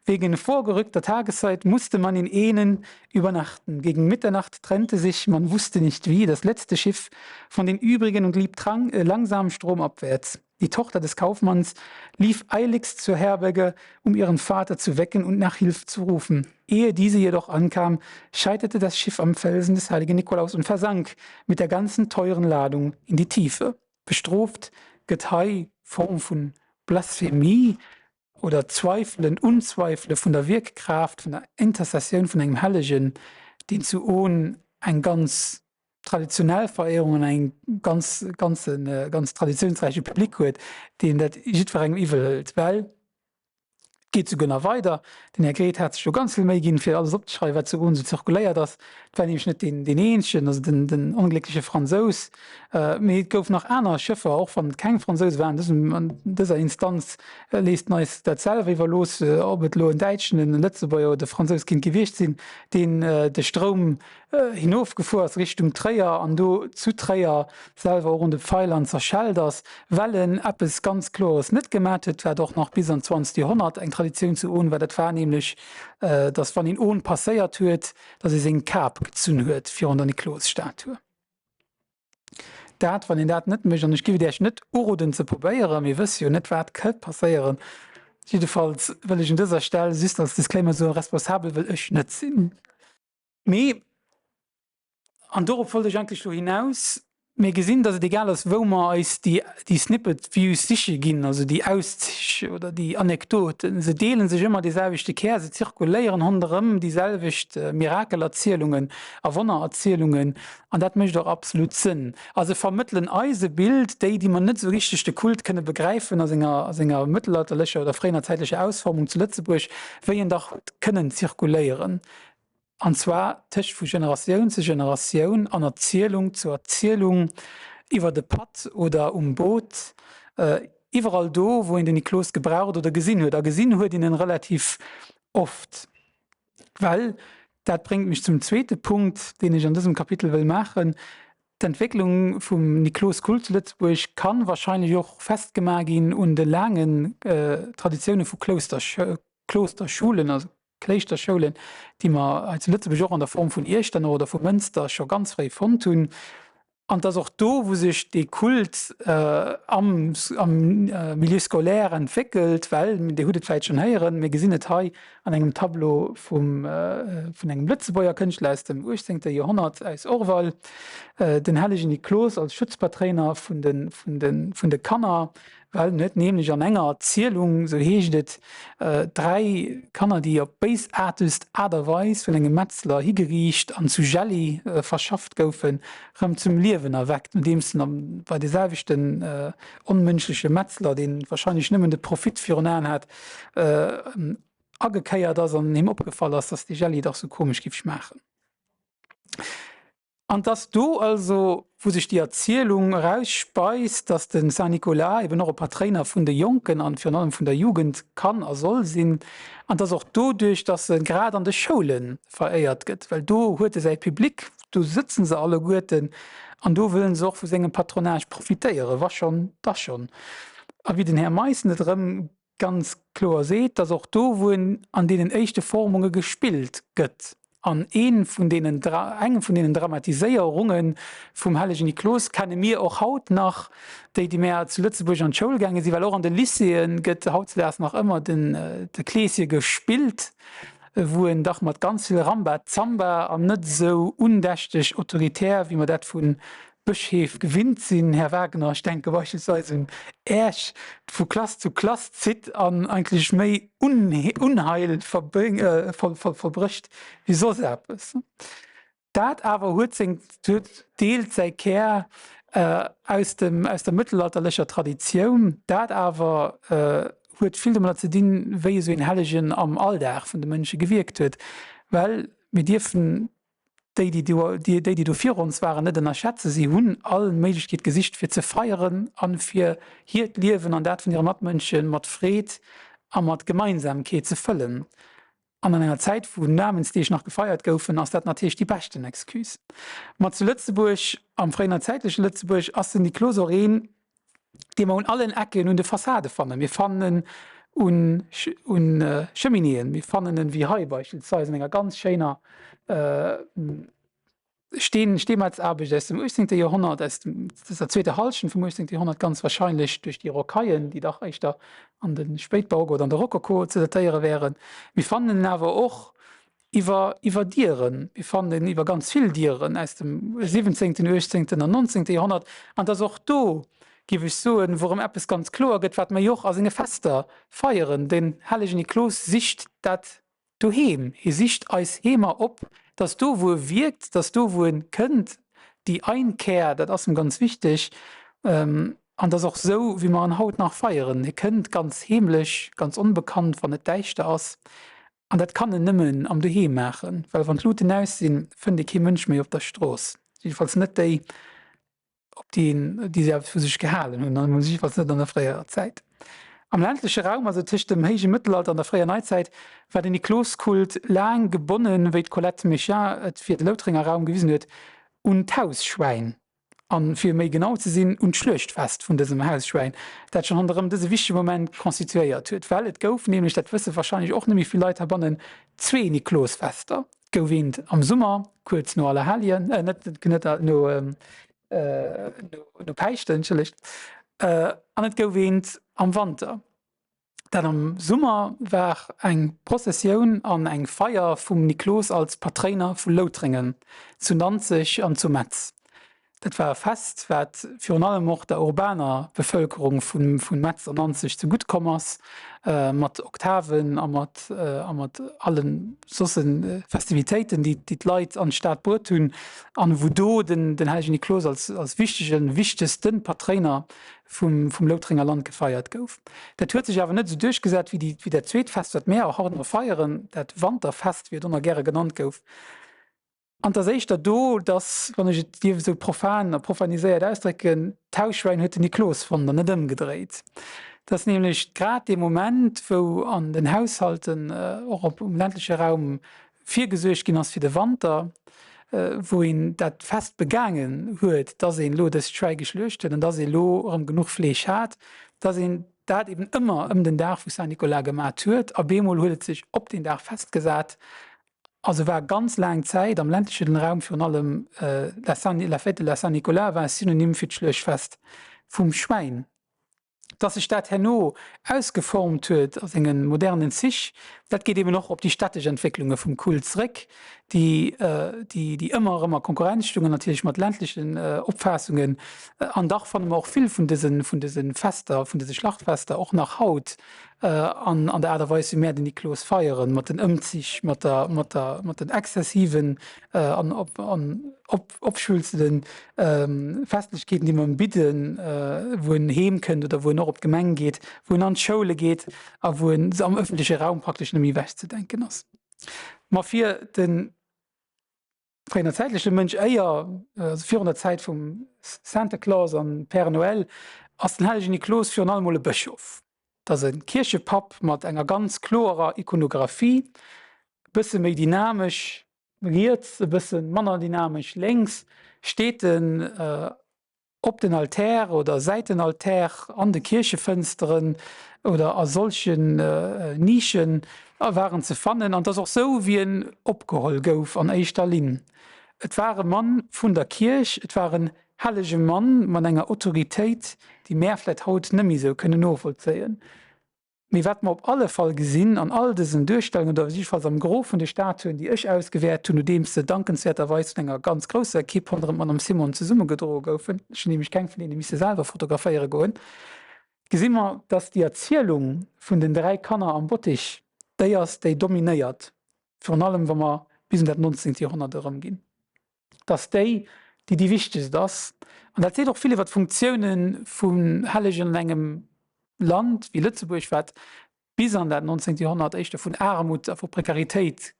Wegen vorgerückter Tageszeit musste man in Ehnen übernachten. Gegen Mitternacht trennte sich, man wusste nicht wie, das letzte Schiff von den übrigen und lieb trang, äh, langsam stromabwärts. Die Tochter des Kaufmanns lief eiligst zur Herberge, um ihren Vater zu wecken und nach Hilfe zu rufen. Ehe diese jedoch ankam, scheiterte das Schiff am Felsen des heiligen Nikolaus und versank mit der ganzen teuren Ladung in die Tiefe. Bestrooft gëtt hei Form vun Blasphemie oder Zweifelen, Unzweifele vun der Wierkkraaft, vun der Intercessioun vun engem Hellegen, deen zu Ohn eng ganz traditionell Veréierung an eng ganz, ganze, ganz traditionsräiche Public huet, deen dat jiddwerengem iwwel hëlt, well et geet souguer nach weider, den Här Gredt hat sech do ganz vill Méi ginn, fir alles opzeschreiwen, wat zu Ohn esou zirkuléiert ass. Et war nämlech net deen, deen eenzegen, also den, den ongléckleche Fransous, mee et gouf nach aner Schëffer, och wann et keng Fransouse waren. Dësem, an dëser Instanz léisst en eis dat selwer iwwerlooss, ob et elo en Däitschen, en Lëtzebuerger oder e Fransous kinnt gewiescht sinn, deen de Stroum hinofgefuer ass Richtung Tréier an do zu Tréier selwer och un de Pfeilern zerschellt ass, well en eppes ganz Klores net gemat huet, wat och nach bis an d'zwanzegt Joerhonnert eng Traditioun zu Ohn war, dat war nämlech, datt wann een Ohn passéiert huet, datt ee seng Kap gezunn huet virun der Niklosstatue. Dat, wann een dat net mécht, an ech géif et Iech net uroden ze probéieren, mir wësse jo net wat kënnt passéieren, jiddefalls wëll ech un dëser Stell just als Disclaimer soen, responsabel wëll ech net sinn. Mee, an dorop wollt ech eigentlech elo hinaus, mir gesinn, dass et egal ass, wou mer eis déi, déi Snippet Views siche ginn, also déi Auszich oder déi Anekdoten, se deele sech ëmmer dee selwechte Kär, se zirkuléieren ronderëm déi selwecht Mirakelerzielungen a Wonnererzielungen an dat mécht och absolut Sënn. A se vermëttelen eis e Bild, déi, déi mer net esou richteg de Kult kënne begräifen a senger, a senger mëttelalterlecher oder fréinerzäitlecher Ausformung zu Lëtzebuerg, wéi en dach huet kënnen zirkuléieren. An zwar tëscht vu Generatioun zu Generatioun an Erzielung zu Erzielung. Iwwer de Patt oder um Boot, iwwerall do, wou een den Niklos gebraucht oder gesinn huet. A gesinn huet een en relativ oft. Well, dat bréngt mech zum zweete Punkt, deen ech an dësem Kapitel wëll maachen, D'Entwécklung vum Nikloskult zu Lëtzebuerg kann wahrscheinlech och festgemaach ginn un de laangen Traditioune vu Klosterschulen, also Kléischterschoulen, déi mer hei zu Lëtzebuerg och an der Form vun Iechternach oder vu Mënster scho ganz fréi fonnt hunn. An et ass och do, wou sech dee Kult am Milieu scolaire entwéckelt, well, Dir hutt et vläicht schonn héieren, mir gesinn et hei an engem Tableau vum, vun engem Lëtzebuerger Kënschtler aus dem uechtzéngte Joerhonnert, aus Orval, den hellegen Niklos als Schutzpatréiner vun de, vun de, vun de Kanner, well en huet nämlech an enger Erzielung, esou heescht et, 3 Kanner, déi op béisaartegst Aart a Weis vun engem Metzler higeriicht an zu Jelli verschafft goufen, rëm zum Liewen erweckt, nodeems en bei de selwechten onmënschleche Metzler, dee warscheinlech nëmmen de Profit virun Aen hat, agekéiert ass an him opgefall ass, dass dee Jelli dach sou komesch giff schmaachen. An 't ass do also, wou sech déi Erzielung erausspeist, dass de Saint-Nicolas eben och e Patréiner vun de Jonken an virun allem vun der Jugend kann a soll sinn. An 't ass och doduerch, dass e grad an de Schoule veréiert gëtt, well do huet e säi Public, do sëtzen se alleguerten an do wëllen se och vu sengem Patronage profitéieren, wa schonn, da schonn. A wéi den Här Meissen et erëm ganz kloer seet, dass och do, wou en an deenen éischte Formunge gespillt gëtt, an ee vun deenen, eng vun deenen Dramatiséierunge vum hellegen Niklos kenne mir och haut nach, déi, déi mär zu Lëtzebuerg an d'Schoul gaange sinn, well och an de Lycéeë gëtt hautdesdaags nach ëmmer den, de Kleeschen gespillt, wou en dach mat ganz vill Ramba Zamba an net esou undächteg autoritär, wéi mer dat vu Bëschheef gewinnt sinn, Här Wagner, ech denke beispillsweis un Äech, vu Klass zu Klass zitt an eigentlech méi Unheil vollbrécht wéi soss eppes. Dat awer huet seng, deelt säi Kär aus dem, aus der mëttelalterlecher Traditioun. Dat awer huet vill domadder ze dinn, wéi esou een Hellegen am Alldag vun de Mënsche gewierkt huet, well mir dierfen déi, déi do, déi, déi do vir ons waren, net ënnerschätzen. Si hunn all Méiglechkeet gesicht, fir ze feieren a fir hiert Liewen an dat vun hire Matmënsche mat Freed a mat Gemeinsamkeet ze fëllen. An an enger Zäit, wou Namensdeeg nach gefeiert goufen, ass dat natierlech déi beschten Excuse. Ma zu Lëtzebuerg, am fréinerzäitleche Lëtzebuerg, ass den Niklos och een, dee mer un allen Ecken un de Fassade fannen. Mir fannen en un un Cheminéeën, mir fannen en, wéi hei beispillsweis, an enger ganz schéiner Steen Steemetzaarbecht aus dem 18. Joerhonnert, aus dem aus der zweeter Hallschent vum 18. Joerhonnert ganz wahrscheinlech, duerch déi Rocaillen, déi dach éischter an de Spéitbarock oder an de Rokoko ze datéiere wären. Mir fannen en awer och iwwer iwwer Dieren. Mir fannen en iwwer ganz vill Dieren aus dem siwwenzéngten, uechtzéngten an nonzéngte Joerhonnert. An et ass och do, géif ech soen, wou erëm eppes ganz kloer gëtt, wat mer jo och a senge Fester feieren, Den hellegen Niklos sicht dat Doheem, hie sicht eis Heemer op, dass do wou e wierkt, dass do wou en kënnt, déi Einkehr, dat ass em ganz wichteg, an dass och sou wéi mer en haut nach feieren, hie kënnt ganz heemlech, ganz onbekannt, wann et däischter ass, An dat kann en nëmmen am Doheem maachen, well wann d'Luten aus sinn, fënnt ee kee Mënsch méi op der Strooss, jiddefalls net déi, op déi een, déi se eppes vu sech gehalen hunn, an jiddefalls net an der fréierer Zäit. Am ländleche Raum, also tëscht dem héije Mëttelalter an der fréier Neizäit, war den Nikloskult laang gebonnen, wéi d'Colette Méchain et fir de Loutrenger Raum gewisen huet, un d'Hausschwäin. An, fir méi genau ze sinn, un d'Schluechtfest vun dësem Hausschwäin, dat schonn ronderëm dëse wichtege Moment constituéiert huet. Well et gouf nämlech, dat wësse warscheinlech och net méi vill Leit heibannen, zwee Niklosfester. Et gouf eent am Summer, kuerz no Allerhelljen, net, net, no, no Päischten, entschëllegt, an et gouf eent am Wanter. Dat am Summer war eng Prozessioun an eng Feier vum Niklos als Patréiner vu Loutrengen, zu Nanzeg an zu Metz. Dat war e Fest, wat virun allem och der urbaner Bevëlkerung vu Metz an Nanzeg zegutt komm ass, mat Oktaven a mat a mat alle sosse Festivitéiten, déi d'Leit an d'Stad bruet hunn, an wou do den hellegen Niklos als als wichtegen, wichtegste Patréiner vum, vum Loutrenger Land gefeiert gouf. Dat huet sech awer net esou duerchgesat wéi déi, wéi dat zweet Fest, wat mär och haut nach feieren, dat Wanterfest, wéi et och nach gäre genannt gouf. An 't ass éischter do, dass, wann ech et dierf esou profan a profaniséiert ausdrécken, d'Hausschwäin huet den Niklos fonnt an net ëmgedréit. 't ass nämlech grad dee Moment, wou an den Haushalten, och op um ländleche Raum, virgesuergt ginn ass fir de Wanter, wou een dat Fest begaangen huet, dass een elo dëst Schwäi geschluecht huet an dass ee elo erëm genuch Fleesch hat, dass een dat eben ëmmer ëm den Dag vu Saint-Nicolas gemat huet. A bemol huet et sech op deen Dag festgesat Also war ganz laang Zäit am ländlechen Raum virun allem la Saint, la Fête de la Saint-Nicolas war e Synonym fir d'Schluechtfest vum Schwäin. Dass sech dat herno ausgeformt huet a senge modernen Zich, dat geet eben och op déi städtesch Entwécklunge vum Kult zréck, déi déi ëmmer erëm a Konkurrenz stungen natierlech mat ländlechen Opfaassungen. An dach fanne mer och vill vun dëse vun dëse Fester, vun dëse Schlachtfester och nach haut an an der Aart a Weis wéi mär den Niklos feieren, mat den Ëmzich, mat der, mat der, mat den exzessiven an op, an op, opschwülzenden Festlechkeeten, déi mer em bidden, wou en heem kënnt oder wou en och op d'Gemeng geet, wou en an d'Schoule geet a wou en am ëffentleche Raum praktesch net méi ewechzedenken ass. Ma fir den. Fréierzäitleche Mënsch, éier, also virun der Zäit vum Santa Claus an Père Noël, ass den hellegen Niklos virun allem mol e Bëschof. Et ass e Kierchepapp mat enger ganz kloerer Ikonographie, e bësse méi dynamesch riets, e bësse manner dynamesch lénks steet en Op den Altär oder Säitenaltär, an de Kierchefënsteren oder a solchen Nischen war en ze fannen. An 't ass och sou, wéi en opgeholl gouf an éischter Linn. Et war e Mann vun der Kierch, et war en hellege Mann mat enger Autoritéit, déi mär vläit haut nëmmi sou kënnen novollzéien. Mee wat mer op alle Fall gesinn an all dësen Duerstellungen, oder jiddefalls am Gros vun de Statuen, déi ech ausgewäert hunn, nodeems se dankenswäerterweis vun enger ganz grousser Ekipp ronderëm d'Madame Simon zesummegedroe goufen, ech hunn nämlech keng vun deene misse selwer fotograféiere goen, gesi mer, dass déi Erzielung vun den 3 Kanner am Bottich déi ass, déi dominéiert, virun allem wa mer bis un dat 19. Joerhonnert erëmginn. Dass déi, déi déi wichtegst ass. An dat seet och vill iwwer d'Funktioune vum Hellegen an engem Land wéi Lëtzebuerg, wat bis an dat 19. Joerhonnert éischter vun Aarmut a vu Prekaritéit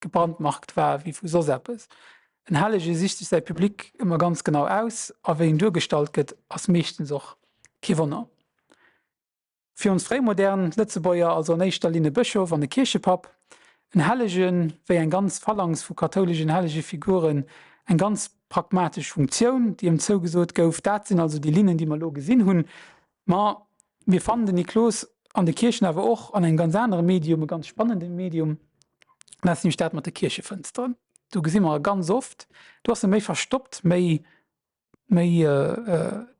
gebrandmarkt war wéi vu soss eppes. En Hellege sicht sech säi Public ëmmer ganz genau aus a wéi en duergestallt gëtt, ass meeschtens och kee Wonner. Fir ons fréimodern Lëtzebuerger also an éischter Linn e Bëschof an e Kierchepapp, en Hellegen, wéi eng ganz Phalanx vu kathouleschen Hellegefiguren, eng ganz pragmatesch Funktioun, déi ëm zougesot gouf. Dat sinn also déi Linnen, déi mer elo gesinn hunn. Ma mir fannen den Niklos an de Kierchen awer och an engem ganz anere Medium, e ganz spannende Medium, dat ass nämlech dat mat de Kierchefënsteren. Do gesi mer e ganz oft, do ass e méi verstoppt, méi méi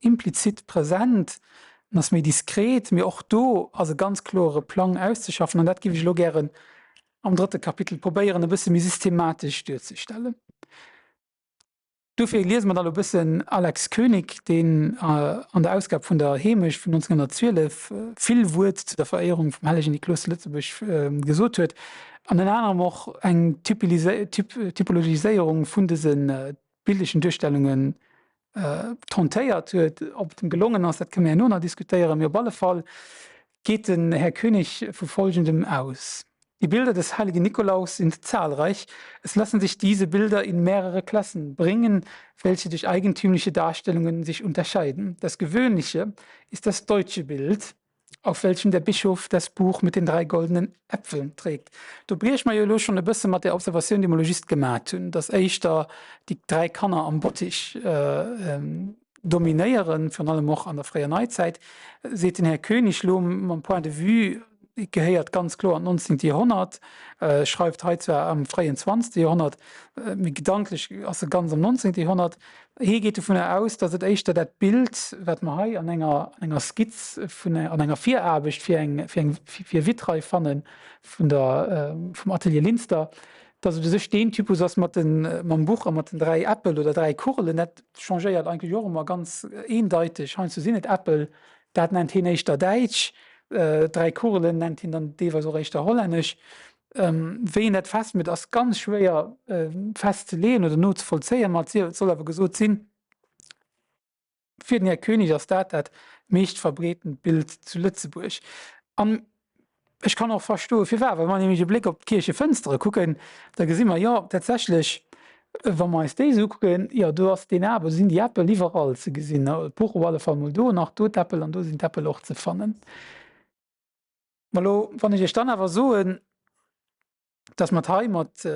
implizit present, en ass méi diskret, mee och do ass e ganz kloere Plang auszeschaffen an dat géif ech elo gären am drëtte Kapitel probéieren e bësse méi systematesch duerzestellen. Dofir liese mer da elo e bëssen Alex Koenig, deen an der Ausgab vun der Heemecht vun 1912 vill Wuert zu der Veréierung vum hellegen Niklos zu Lëtzebuerg gesot huet an ënner anerem och eng Typologiséierung vun dësen bildlechen Duerstellungen tentéiert huet. Ob et em gelongen ass, dat kënne mir herno nach diskutéieren, mee op alle Fall geet den Här Koenig vu Folgendem aus, Die Bilder des heiligen Nikolaus sind zahlreich, es lassen sich diese Bilder in mehrere Klassen bringen, welche durch eigentümliche Darstellungen sich unterscheiden. Das gewöhnliche ist das deutsche Bild, auf welchem der Bischof das Buch mit den drei goldenen Äpfeln trägt. Do brieche mer jo elo schonn e bësse mat där Observatioun, déi mer elo just gemat hunn, dass éischter déi dräi Kanner am Bottich dominéieren, virun allem och an der fréier Neizäit, seet den Här Koenig elo mam Point de vue, gehéiert ganz kloer an d'nonzéngt Joerhonnert, schreift hei zwar am fréien zwanzegste Joerhonnert, mee gedanklech ass e ganz am nonzéngte Joerhonnert. Hie geet dovunner aus, datt et éischter dat Bild, wat mer hei an enger an enger Skizz vun an enger Viraarbecht fir eng fir eng fir e Vitrail fanne vun der vum Atelier Linster, datt et u sech deen Typus ass mat den mam Buch a mat den dräi Äppel oder dräi Kugelen. Dat changéiert eigentlech och ëmmer ganz eendeiteg. Heiansdo sinn et Äppel, dat nennt hien éischter däitsch, dräi Kugelen nennt hien dann deelweis och éischter hollännesch. Wéi een dat festmécht, ass ganz schwéier festzeleeën oder nozevollzéien, ma et soll awer gesot sinn, fir den Här Koenig ass dat dat meescht verbreetent Bild zu Lëtzebuerg. An ech kann och verstoen, firwat. Wa mer nämlech e Bléck op d'Kierchefënstere kucken, da gesi mer, jo, tatsächlech. Wa mer eis déi esou ukucken, jo do ass deen Aarbecht, do sinn déi Äppel iwwerall ze gesinn. D'Buch op alle Fall mol do, nach do d'Äppel an do sinn d'Äppel och ze fannen. Ma lo, wann ech Iech dann awer soen, dass mer et hei mat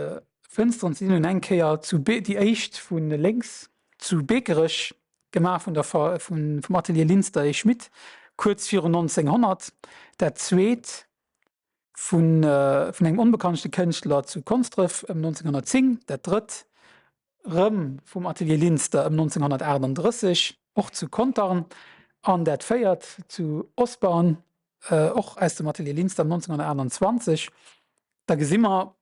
Fënsteren ze dinn hunn, eng Kéier zu Be-, déi éischt vu lénks zu Beekerech, gemaach vun der, vun, vum Atelier Linster et Schmit, kuerz virun 1900, dat zweet vun, vun engem onbekannte Kënschtler zu Konsdref ëm 1910, dat drëtt rëm vum Atelier Linster ëm 1938, och zu Contern, an dat véiert zu Osborne, och aus dem Atelier Linster 1928. Da gesi mer,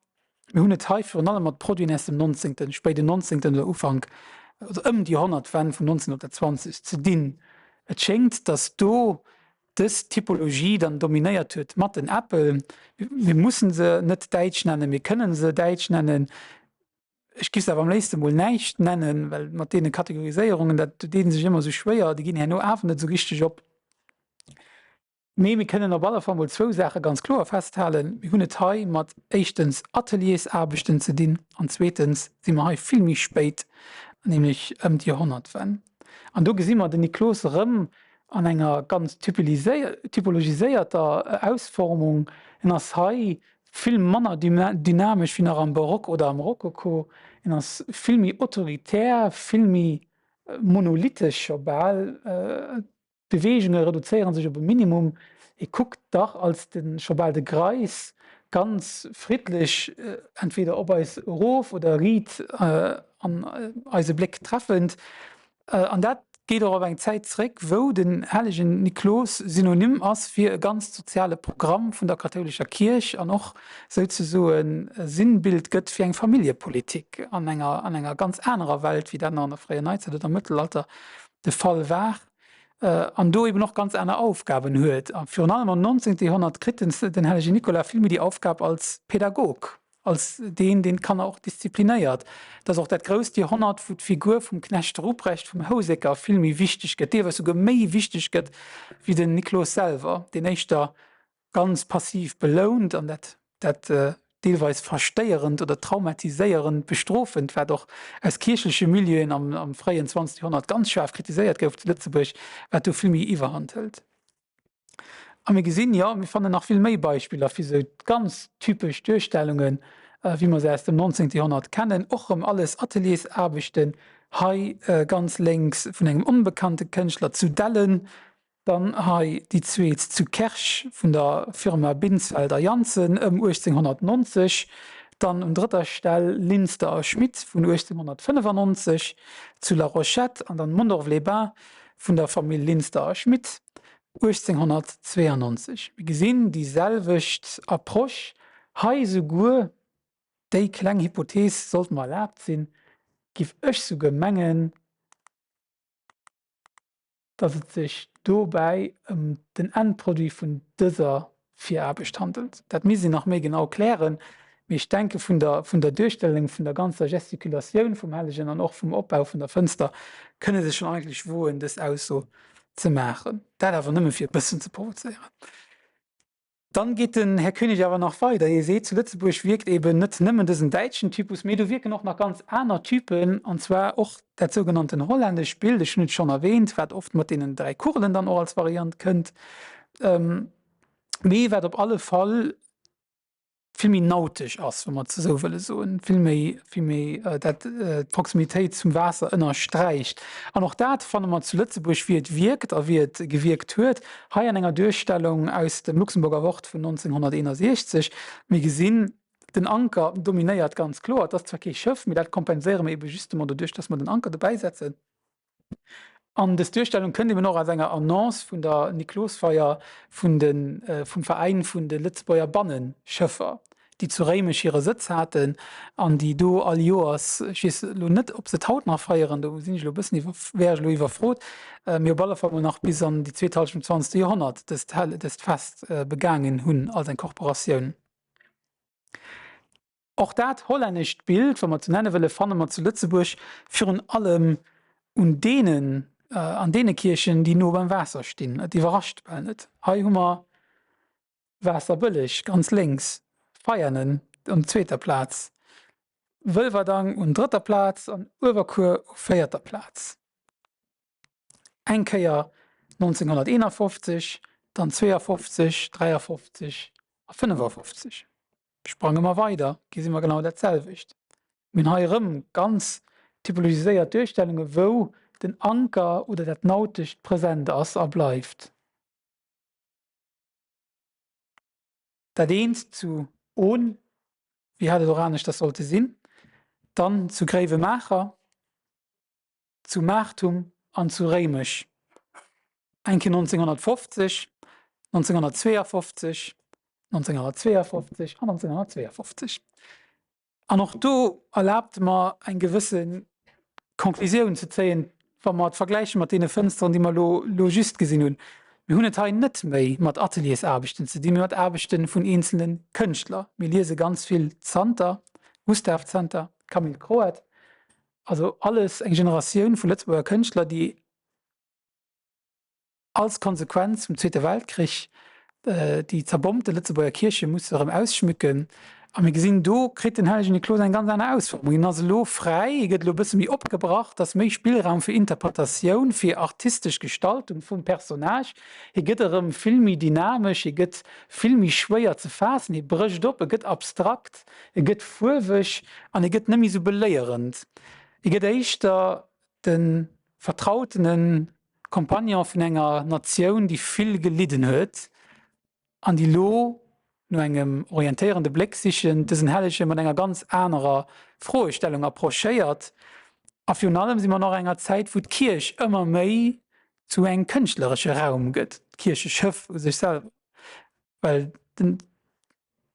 mir hunn et hei virun allem mat Produiten aus dem 19., spéiden 19. oder Ufank oder ëm déi Joerhonnertwenn vum 19. op dat 20. ze dinn. Et schéngt, datt do dës Typologie dann dominéiert huet mat den Äppel. Mir mussen se net däitsch nennen, mir kënnen se däitsch nennen. Ech giff se awer am léifsten mol näischt nennen, well mat deene Kategoriséierungen, dat deet een sech ëmmer esou schwéier, déi ginn herno awer net esou richteg op. Mee mir kënnen op alle Fall mol zwou Saache ganz kloer festhalen, Mir hunn et hei mat éischtens Ateliersaarbechten ze dinn an zweetens si mer hei vill méi spéit, nämlech ëm d'Joerhonnertwenn. An do gesi mer den Niklos erëm an enger ganz typologiséierter Ausformung. En ass hei vill manner dynamesch wéi nach am Barock oder am Rokoko. En ass vill méi autoritär, vill méi monolitesch scho bal. D'Beweegunge reduzéiere sech op e Minimum. E kuckt dach als de scho bal de Greis ganz friddlech entweder op eis erof oder riit an eise Bléck treffend. An dat geet och op eng Zäit zréck, wou den hellegen Niklos Synonym ass fir e ganzt soziale Programm vun der kathoulescher Kierch an och souzesoen e Sinnbild gëtt fir eng Familljepolitik an enger an enger ganz anerer Welt, wéi dat nach an der fréier Neizäit oder am Mëttelalter de Fall war, an do eben och ganz aner Aufgaben huet. A virun allem am 19. Joerhonnert kritt den den hellegen Nicolas vill méi déi Aufgab als Pädagog. als deen, deen d'Kanner och disziplinéiert. Et ass och dat grousst Joerhonnert, wou d'Figur vum Knecht Ruprecht vum Houseker vill méi wichteg gëtt, deelweis souguer méi wichteg gëtt wéi den Niklos selwer, deen éischter ganz passiv belount an dat dat deelweis verstéierend oder traumatiséierend bestrofend, wat och aus kierchleche Milieuen am am fréien 20. Joerhonnert ganz schaarf kritiséiert gouf zu Lëtzebuerg, wat do vill méi Iwwerhand hëlt. A mir gesinn, jo, mir fannen nach vill méi Beispiller fir esou ganz typesch Duerstellungen, wéi mer se aus dem 19. Joerhonnert kennen. Och erëm alles Ateliersaarbechten, hei ganz lénks vun engem onbekannte Kënschtler zu Dellen, dann hei déi zweet zu Kerch vun der Firma Binsfeld a Jantzen ëm 1890, dann un drëtter Stell Linster a Schmit vun 1895 zu La Rochette an dann Mondorf-les-Bains vun der Famill Linster a Schmit 1892. Mir gesinn déi selwecht Approche hei souguer, déi kleng Hypothees sollt mer erlaabt sinn, giff ech souguer mengen, dass et sech dobäi ëm den Endproduit vun dëser Viraarbecht handelt. Dat misst een nach méi genau klären, mee ech denke vun der vun der Duerstellung, vun der ganzer Gestikulatioun vum Hellegen an och vum Opbau vun der Fënster kënne sech schonn eigentlech woen, dës Ausso ze maachen. Dat awer nëmme fir e bëssen ze provozéieren. Dann geet den Här Koenig awer nach weider. Hie seet, zu Lëtzebuerg wierkt eben net nëmmen dësen däitschen Typus, mee do wierken och nach ganz aner Typen, an zwar och dat sougenannten hollännescht Bild, ech hunn et schonn erwähnt, wat oft mat deenen 3 Kugelen dann och als Variant kënnt. Mee wat op alle Fall vill méi nautesch ass, wa mer et esou wëlle soen, vill méi, vill méi dat d'Proximitéit zum Waasser ënnersträicht. An och dat fanne mer zu Lëtzebuerg, wéi et wierkt a wéi et gewierkt huet, hei an enger Duerstellung aus dem Luxemburger Wort vun 1961. Mir gesinn, den Anker dominéiert ganz kloer. Et ass zwar kee Schëff, mee dat kompenséiere mer ebe justement doduerch, dass mer den Anker dobäisetzen. An dës Duerstellung kënnt eben och aus enger Annonce vun der Niklosfeier vun de vum Veräin vun de Lëtzebuerger Bannenschëffer, déi zu Réimech hire Sëtz haten an déi do all Joers, ech weess elo net, ob se et haut nach feieren, do sinn ech elo e bëssen iwwer wär ech elo iwwerfrot, mee op alle Fall mol nach bis an déi zweet Hallschent vum zwanzegste Joerhonnert dëst dëst Fest begaangen hunn als eng Korporatioun. Och dat hollännescht Bild, wa mer et sou nenne wëlle, fanne mer zu Lëtzebuerg virun allem un deenen, an deene Kierchen, déi no beim Waasser stinn. Et iwwerrascht bal net. Hei hu mer Waasserbëlleg ganz lénks, Veianen un zweeter Plaz. Wëlwerdang un drëtter Plaz an Uewerkuer u véierter Plaz. Eng Kéier 1951, dann 52, 53 a 55. Sprange mer weider, gesi mer genau dat selwecht. Mir hunn hei erëm ganz typologiséiert Duerstellunge wou den Anker oder dat Nautescht present ass a bleift. Dat eent zu Ohn, wéi hätt et och aneschters sollte sinn, dann zu Gréiwemaacher, zu Maartum an zu Réimech, eng Kéier 1950, 1952, 1952 an 1952. An och do erlaabt mer eng gewësse Konklusioun ze zéien, wa mer et vergläiche mat deene Fënsteren, déi mer elo elo just gesinn hunn. Mir hunn et hei net méi mat Ateliersaarbechten ze dinn, mee mat Aarbechte vun eenzele Kënschtler. Mir liese ganz vill Zanter, Gustav Zanter, Camille Croet, also alles eng Generatioun vu Lëtzebuerger Kënschtler, déi als Konsequenz vum Zweete Weltkrich déi zerbombte Lëtzebuerger Kierche musse erëm ausschmücken. A mir gesinn, do kritt den hellegen Niklos eng ganz aner Ausformung. Hien ass elo fräi, hie gëtt elo e bësse méi opgebrach, et ass méi Spillraum fir Interpretatioun, fir artistesch Gestaltung vum Personnage. Hie gëtt erëm vill méi dynamesch, hie gëtt vill méi schwéier ze faassen, hie brécht op, e gëtt abstrakt, e gëtt fuerweg an e gëtt net méi esou beléierend. E gëtt éischter de vertrautene Compagnon vun enger Natioun, déi vill gelidden huet an déi elo no engem orientéierende Bléck sichen, dësen Hellege mat enger ganz anerer Froestellung approchéiert. A virun allem si mer nach enger Zäit, wou d'Kierch ëmmer méi zu engem kënschtleresche Raum gëtt, d'Kiercheschëff u sech selwer, well den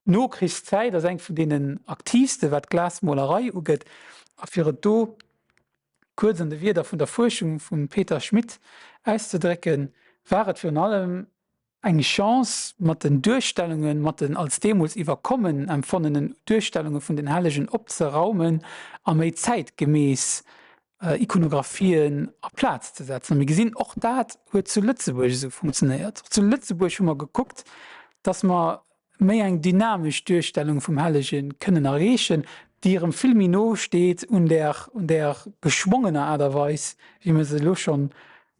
D'Nokrichszäit ass eng vun deenen aktiivste wat d'Glasmolerei ugeet, a fir et do kuerz an de Wierder vun der Fuerschung vum Peter Schmidt auszedrécken, war et virun allem eng Chance mat den Duerstellungen, mat den als deemools iwwerkommen empfonnenen Duerstellunge vun den Hellegen opzeraumen a méi zäitgemäss Ikonographien a Plaz ze setzen. A mir gesinn, och dat huet zu Lëtzebuerg esou funktionéiert. Och zu Lëtzebuerg hu mer gekuckt, dass mer méi eng dynamesch Duerstellung vum Hellege kënnen erreechen, déi erëm vill méi no steet un där, un där geschwongener Aart a Weis, wéi mer se elo schonn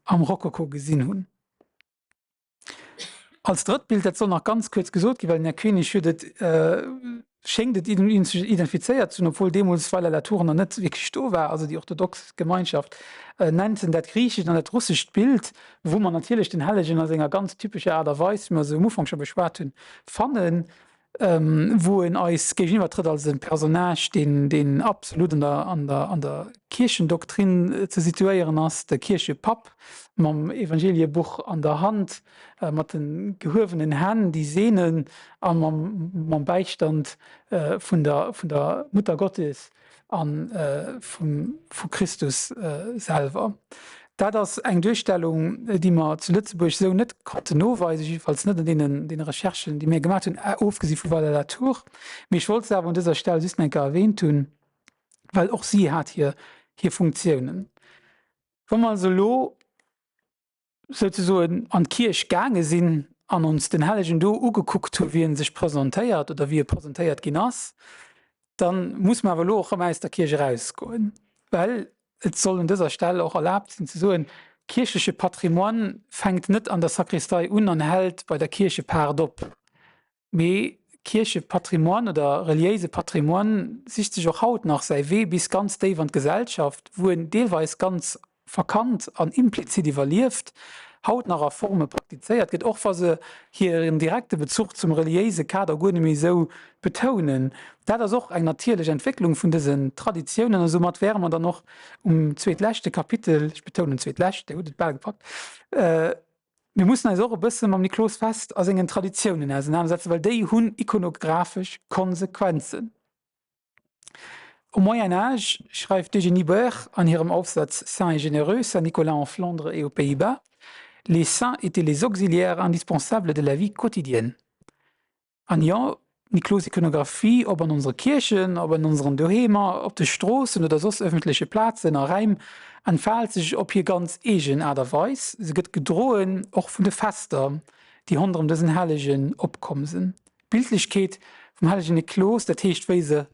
am Rokoko gesinn hunn. Als drëtt Bild, dat soll nach ganz kuerz gesot ginn, well den Här Koenig huet et, schéngt et identifizéiert ze hunn, obwuel deemools Weiler-la-Tour nach net wierklech do war, also déi orthodox Gemeinschaft nennt en dat griichescht an dat russescht Bild, wou mer natierlech den Hellegen a senger ganz typescher Aart a Weis, wéi mer se um Ufank scho beschwat hunn, fannen. wou en eis géigeniwwer trëtt als e Personnage, deen, deen absolut an der, an der, an der Kierchendoktrin ze situéieren ass, de Kierchepapp mam Evangeliebuch an der Hand, mat de gehuewenen Hänn, déi seenen, a mam, mam Bäistand vun der, vun der Mutter Gottes. a vu Christus selwer. Dat ass eng Duerstellung, déi mer zu Lëtzebuerg esou net konnten noweisen, jiddefalls net an deenen Recherchen, déi mir gemaach hunn, ofgesi vu Weiler-la-Tour. Mee ech wollt se awer un dëser Stell just eng Kéier erwähnt hunn, well och si hat hir Funktiounen. Wa mer also elo souzesoen an d'Kierch gaange sinn an ons den Hellegen do ugekuckt hu wéi en sech presentéiert oder wéi e presentéiert ginn ass, da muss mer awer elo och erëm aus der Kierch erausgoen, well et soll un dëser Stell och erlaabt sinn ze soen, kierchleche Patrimoine fänkt net an der Sakristei un an hält bei der Kierchepaart op. Mee Kierchepatrimoine oder reliéise Patrimoine sicht sech och haut nach säi Wee bis ganz déif an d'Gesellschaft, wou en deelweis ganz verkannt an implizit iwwerlieft, haut nach a Forme praktizéiert gëtt, och wa se hiren direkte Bezuch zum reliéise Kader guer net méi esou betounen. Dat ass och eng natierlech Entwécklung vun dësen Traditiounen a soumat wäre mer dann och um zweetleschte Kapitel, ech betounen zweetlescht, Dir hutt et bal gepackt, Mir mussen eis och e bësse mam Niklosfest a sengen Traditiounen ausenanersetzen, well déi hunn ikonographesch Konsequenzen. Au Moyen Âge schreift d'Eugénie Baer an hirem Aufsatz Saints et généreux, Saint Nicolas en Flandre et aux Pays-Bas, Les saints étaient les auxiliaires indispensables de la vie quotidienne. An jo, d'Niklos-Ikonographie, ob an onsere Kierchen, ob an onseren Doheemer, op de Stroossen oder soss ëffentleche Plazen a Räim, entfaalt sech op hir ganz eegen Aart a Weis. Se gëtt gedroen och vun de Fester, déi ronderëm dësen Hellegen opkomm sinn. D'Bildlechkeet vum hellegen Niklos, dat heescht wéi se.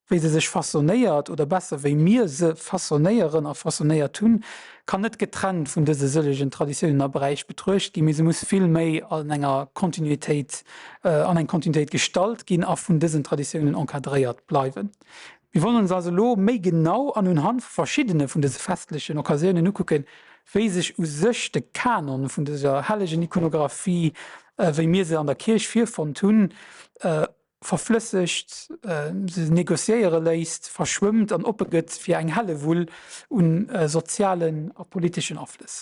wéi se sech façonnéiert, oder besser wéi mir se façonnéieren a façonnéiert hunn, kann net getrennt vun dëse sëllegen Traditiounen a Bräich betruecht ginn, mee se muss vill méi an enger Kontinuitéit, an eng Kontinuitéit gestallt ginn a vun dësen Traditiounen encadréiert bleiwen. Mir wollen ons also elo méi genau an unhand vu verschiddene vun dëse festlechen Occasiounen ukucken, wéi sech u sech de Kanon vun dëser hellegen Ikonographie, wéi mir se an der Kierch virfonnt hunn, verflëssegt, se negociéiere léisst, verschwëmmt an oppe gëtt fir eng Hellewull un sozialen a politeschen Aflëss.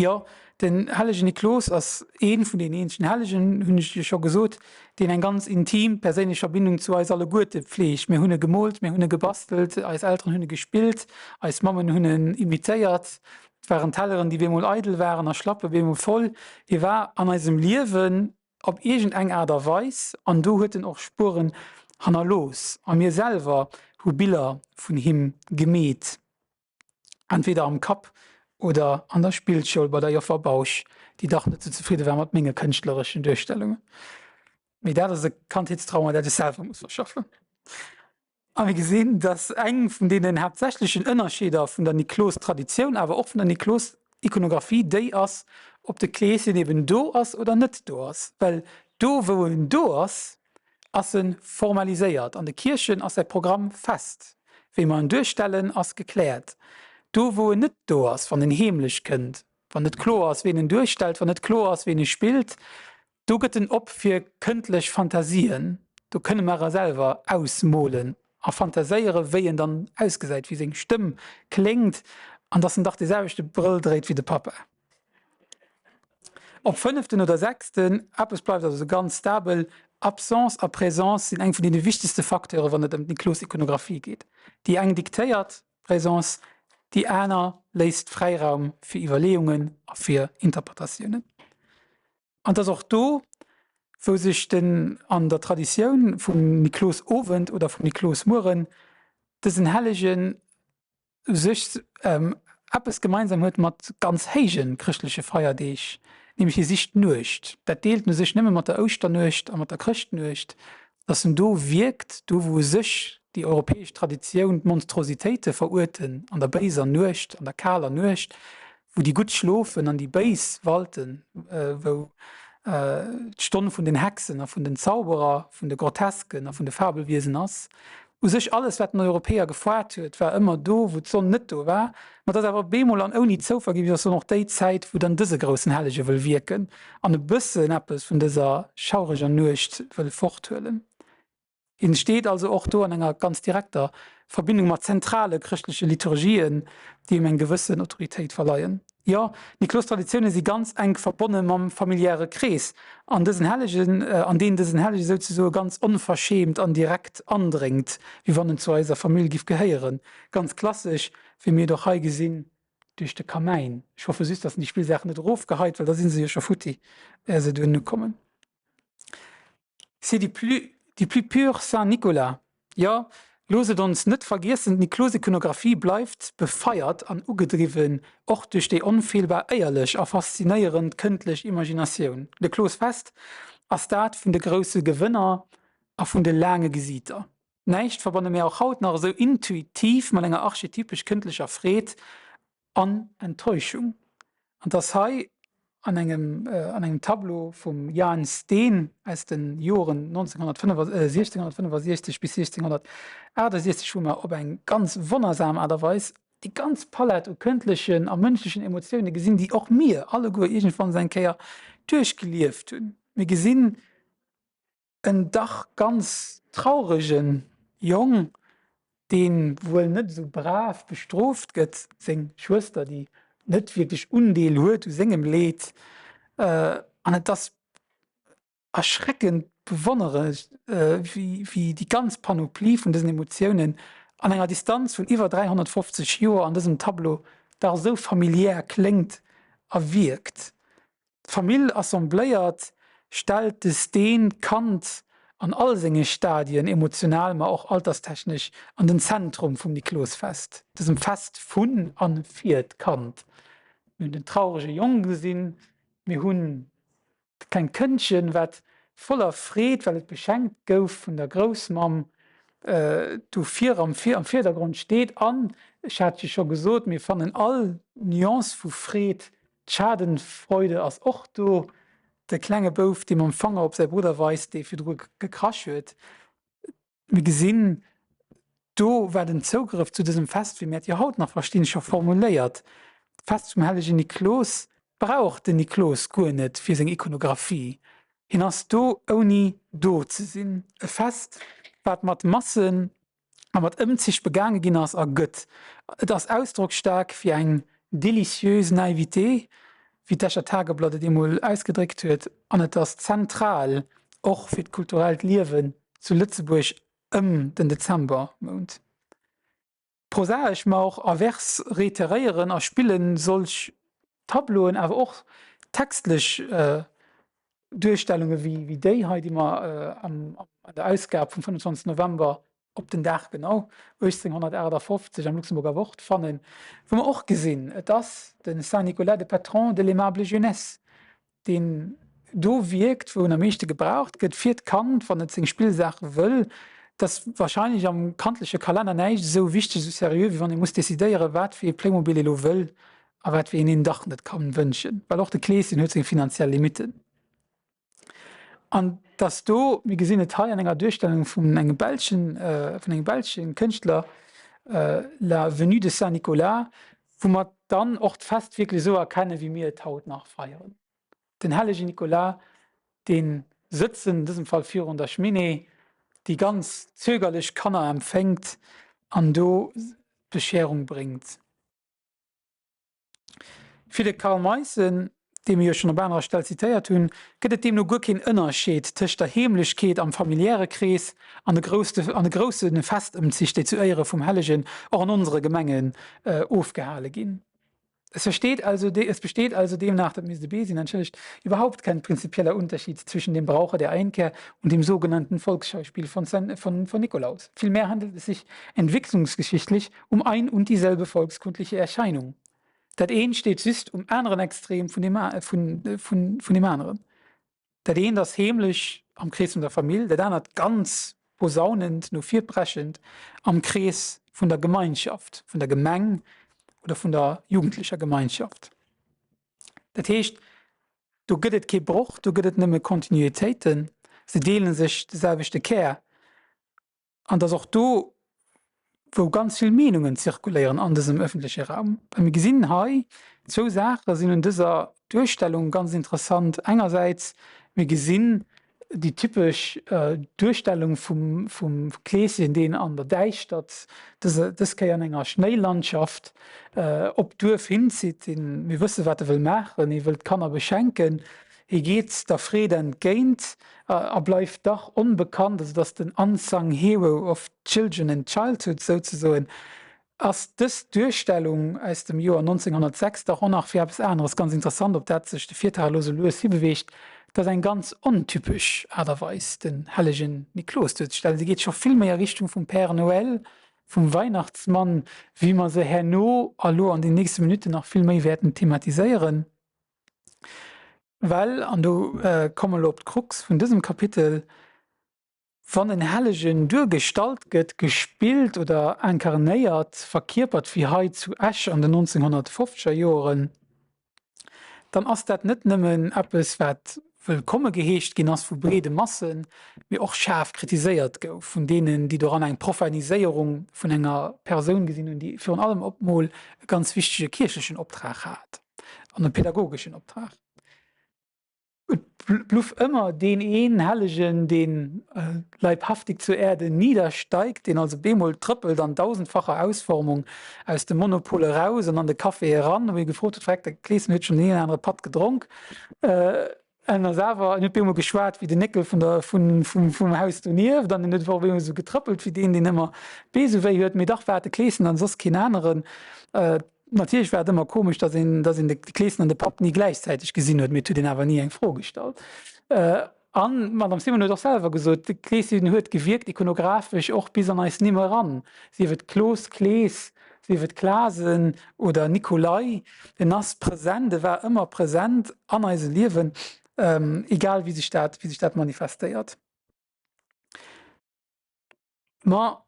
Jo, den hellegen Niklos ass ee vun den eenzegen Hellegen, hunn ech jo scho gesot, deen eng ganz intim perséinlech Verbindung zu eis alleguerte pfleegt. Mir hunn e gemoolt, mir hunn e gebastelt, eis Elteren hunn e gespillt, eis Mammen hunn en imitéiert. Et waren Telleren, déi bemol eidel waren a Schlappe bemol voll. Hie war an eisem Liewen op iergend eng Aart a Weis, an do huet en och Spueren hannerlooss, a mir selwer hu Biller vun him gemeet, entweder am Kapp oder an der Spillschoul bei der Joffer Bausch, déi dach net sou zefridde war mat menge kënschtlereschen Duerstellungen. Mee dat ass e Kandheetstrauma, dat ech selwer muss verschaffen. A mir gesinn, dass eng vun deenen haaptsächlechen Ënnerscheeder vun der Niklostraditioun, awer och vun der Niklos-Ikonographie déi ass, ob de Kleeschen eben do ass oder net do ass. Well do, wou en do ass, ass e formaliséiert. An de Kierchen ass säi Programm fest. Wéi mer en duerstellen, ass gekläert. Do, wou en net do ass, wann en heemlech kënnt, wann net kloer ass, ween en duerstellt, wann net kloer ass, ween e spillt, Do gëtt en op fir këntlech Fantasien. Do kënne mer e selwer ausmolen a fantaséiere wéi en dann ausgesäit, wéi seng Stëmm kléngt an dass en dach dee selwechte Brëll dréit wéi de Pappa. Ob fënneften oder sechsten, eppes bleift also ganz stabel, Absence a Présence sinn eng vun deene wichtegste Facteure wann et ëm d'Niklos-Ikonographie geet. Déi eng diktéiert d'Présence, déi aner léisst Fräiraum fir Iwwerleeungen a fir Interpretatiounen. An et ass och do, wou sech den, an der Traditioun vum Niklosowend oder vum Niklosmueren, dësen Hellegen u sech eppes gemeinsam huet mat ganz héije chrëschtleche Feierdeeg, nämlech hie sicht d'Nuecht. Dat deelt en u sech nëmme mat der Ouschternuecht a mat der Chrëschtnuecht, dass en do wierkt, do wou u sech déi europäesch Traditioun d'Monstrositéite veruerten, an der béiser Nuecht, an der kaler Nuecht, wou déi Gutt schlofen an déi Béis walten, wou d'Stonn vun den Hexen a vun den Zauberer, vun de Grotesken a vun de Fabelwiesen ass. U sech alles, wat den Europäer gefoart huet, war ëmmer do, wou d'Sonn net do war. Ma et ass awer op eemol an ouni Zoufall gi ass dann och déi Zäit, wou dann dëse groussen Hellege wëll wierken an e bëssen eppes vun dëser schaureger Nuecht wëll forthuelen. Hien steet also och do an enger ganz direkter Verbindung mat zentrale chrëschtleche Liturgien, déi him eng gewëssen Autoritéit verleien. Jo, d'Niklostraditioune si ganz enk verbonne mam familiäre Krees, an dësen Hellegen, an deen dësen Hellege souzesoe ganz onverscheemt an direkt andréngt, wéi wann en zu eiser Famill giff gehéieren. Ganz klassesch, wéi mir et och hei gesinn duerch de Kamäin. Ech hoffe just, dass en déi Spillsaachen net erofgeheit, well da si se jo scho futti, är se duerno kommen. C'est du plus, du plus pur Saint Nicolas. Jo, loosst et ons net vergiessen, d'Niklosikonographie bleift befeiert an ugedriwwen och duerch déi onfeelbar éierlech a faszinéierend këntlech Imaginatioun. De Klosfest ass dat vun de grousse Gewënner a vun de laange Gesiiter. Näischt verbanne mär och haut nach esou intuitiv mat enger archetypesch këntlecher Freed an Enttäuschung. An dass hei an engem an engem Tableau vum Jan Steen aus de Joren 1665 bis 1668, wou mer op eng ganz wonnersam Aart a Weis déi ganz Palett u këntlechen a mënschlechen Emotioune gesinn, déi och mir alleguer iergendwanns eng Kéier duerchgelieft hunn. Mir gesinn En dach ganz trauregen Jong, deen wuel net esou brav bestrooft gëtt, seng Schwëster, déi net wierklech Undeel huet u sengem Leed, an et ass erschreckend bewonnere wéi déi ganz Panoplie vun dësen Emotiounen an enger Distanz vun iwwer 350 Joer an dësem Tableau dach esou familiär kléngt a wierkt. D'Famill assembléiert, stellt de Steen d'Kand an all senge Stadien, emotional, ma och alterstechnesch, an den Zentrum vum Niklosfest, dësem Fest vun a fir d'Kand. Mir hunn den traurege Jong gesinn, mir hunn d'klengt Këndchen, wat voller Freed, well et beschenkt gouf vun der Groussmamm. do vir am Virdergrond steet. An, ech hat jo scho gesot, mir fannen all Nuance vu Freed, d'Schadenfreude ass och do, de klenge Bouf, dee mam Fanger op säi Brudder weist, dee virdru gekrasch huet. Mir gesinn, do war den Zougrëff zu dësem Fest, wéi mir et jo haut nach verstinn, scho formuléiert. D'Fest vum hellegen Niklos brauch den Niklos guer net fir seng Ikonographie. Hien ass do, ouni do ze sinn. E Fest, wat mat Massen a mat Ëmzich begaange ginn ass a gëtt. Et ass ausdrocksstaark fir eng délicieuse Naïveté, wéi d'Escher Tageblatt et eemol ausgedréckt huet, an et ass zentral och fir d'kulturellt Liewen zu Lëtzebuerg ëm den Dezembermount. Prosaesch, ma och a Vers reiteréieren a spillen solch Tableauen awer och textlech Duerstellunge wéi déi hei, déi mer an der Ausgab vum 25 November op den Dag genau 1858 am Luxemburger Wort fannen, wou mer och gesinn, et ass de Saint Nicolas, de Patron de l'aimable jeunesse, deen do wierkt, wou en am meeschte gebraucht gëtt, fir d'Kand, wann et seng Spillsaache wëll. Et ass wahrscheinlech am kandleche Kalenner näischt esou wichteg, esou seriö, wéi wann ee muss decidéieren, wat fir ee Playmobil ee lo wëll a wat fir een een dach net kann wënschen, well och de Kleeschen huet seng finanziell Limitten. An dass do, mir gesinn et hei an enger Duerstellung vun engem belschen, vun engem belsche Kënschtler, La venue de Saint Nicolas, wou mer dann och d'Fest wierklech esou erkennen, wéi mir et haut nach feieren. Den hellegen Nicolas, dee sëtzen, an dësem Fall virun der Cheminée, déi ganz zögerlech Kanner empfänkt an do d'Beschärung bréngt. Fir de Karl Meissen, dee mir jo schonn op anerer Stell zitéiert hunn, gëtt et deemno guer keen Ënnerscheed tëscht der Heemlechkeet am familiäre Krees an de an de grousse Festëmzich, déi zu Éiere vum Hellegen och an onsere Gemengen ofgehale ginn. Es versteet also es besteht also demnach, dat misst e B sinn, entschëllegt, überhaupt kein prinzipieller Unterschied zwischen dem Brauche der Einkehr und dem sogenannten Volksschauspiel von von von Nikolaus. Vielmehr handelt es sich entwicklungsgeschichtlich um ein und dieselbe volkskundliche Erscheinung. Dat eent steet just um aneren Extrem vun deem vun vun deem aneren. Dat eent ass heemlech am Krees vun der Famill, dat anert ganz posaunend, no vir preschend am Krees vun der Gemeinschaft, vun der Gemeng oder vun der jugendlecher Gemeinschaft. Dat heescht, do gëtt et kee Broch, do gëtt et nëmme Kontinuitéiten. Se deele sech de selwechte Kär. An dass och do, wou ganz vill Meenungen zirkuléieren an dësem öffentleche Raum, well mir gesinn hei, zwou Saache sinn un dëser Duerstellung ganz interessant. Engersäits, mir gesinn déi typesch Duerstellung vum, vum Kleeschen, deen an der Däischtert, dëse, dës Kéier an enger Schnéilandschaft, op d'Duerf hinzitt. Deen, mir wësse wat e wëll maachen, hie wëll d'Kanner beschenken. Hie geet der Freed entgéint a bleift dach onbekannt, also et ass den unsung hero of children and childhood souzesoen. Ass dës Duerstellung aus dem Joer 1906 dach och nach fir eppes aneres ganz interessant, op dat sech de Virtrag elo sou lues hibeweegt, Et ass eng ganz ontypesch Aart a Weis, den hellegen Niklos duerzestellen. Se geet scho vill méi a Richtung vum Père Noël, vum Weihnachtsmann, wéi mer se herno a lo an den nächste Minutten nach vill méi wäerten thematiséieren. Well, an do komme mer elo op d'Krux vun dësem Kapitel, wann en Hellegen duergestallt gëtt, gespillt oder inkarnéiert, verkierpert, wéi hei zu Esch an den 1950er Joeren, dann ass dat net nëmmen eppes, wat wëllkomme geheescht ginn ass vu breede Massen, mee och schaarf kritiséiert gouf vun deenen, déi doran eng Profaniséierung vun enger Persoun gesinn hunn, déi virun allem op emol e ganz wichtege kierchlechen Optrag hat. an e pädagogeschen Optrag. Et bluff ëmmer deen een Hellegen, deen leibhaftig zur Erde niedersteigt, deen also bemol trëppelt an dausendfacher Ausformung aus dem Monopol eraus an an de Café eran, wou ee gefrot huet, Verreckt, de Kleeschen huet schonn deen een anere Patt gedronk. En ass awer, en huet bemol geschwat wéi den Néckel vun der, vun, vum, vum Haus donieft an en huet och bemol esou getrëppelt wéi deen, deen ëmmer d'Bee sou wéi huet. Mee dach war et de Kleeschen an soss keen aneren. Natierlech war et ëmmer komesch, datt een, datt een de Kleeschen an de Papp ni gläichzäiteg gesinn huet, mee et huet een awer ni eng Fro gestallt. An d'Madame Simon huet och selwer gesot, de Kleeschen huet gewierkt ikonographesch och bis an eis Nimm eran, sief et Klos, Klees, sief et Klasen oder Nikolai, en ass present, e war ëmmer present an eise Liewen, egal wéi sech dat, wéi sech dat manifestéiert. Ma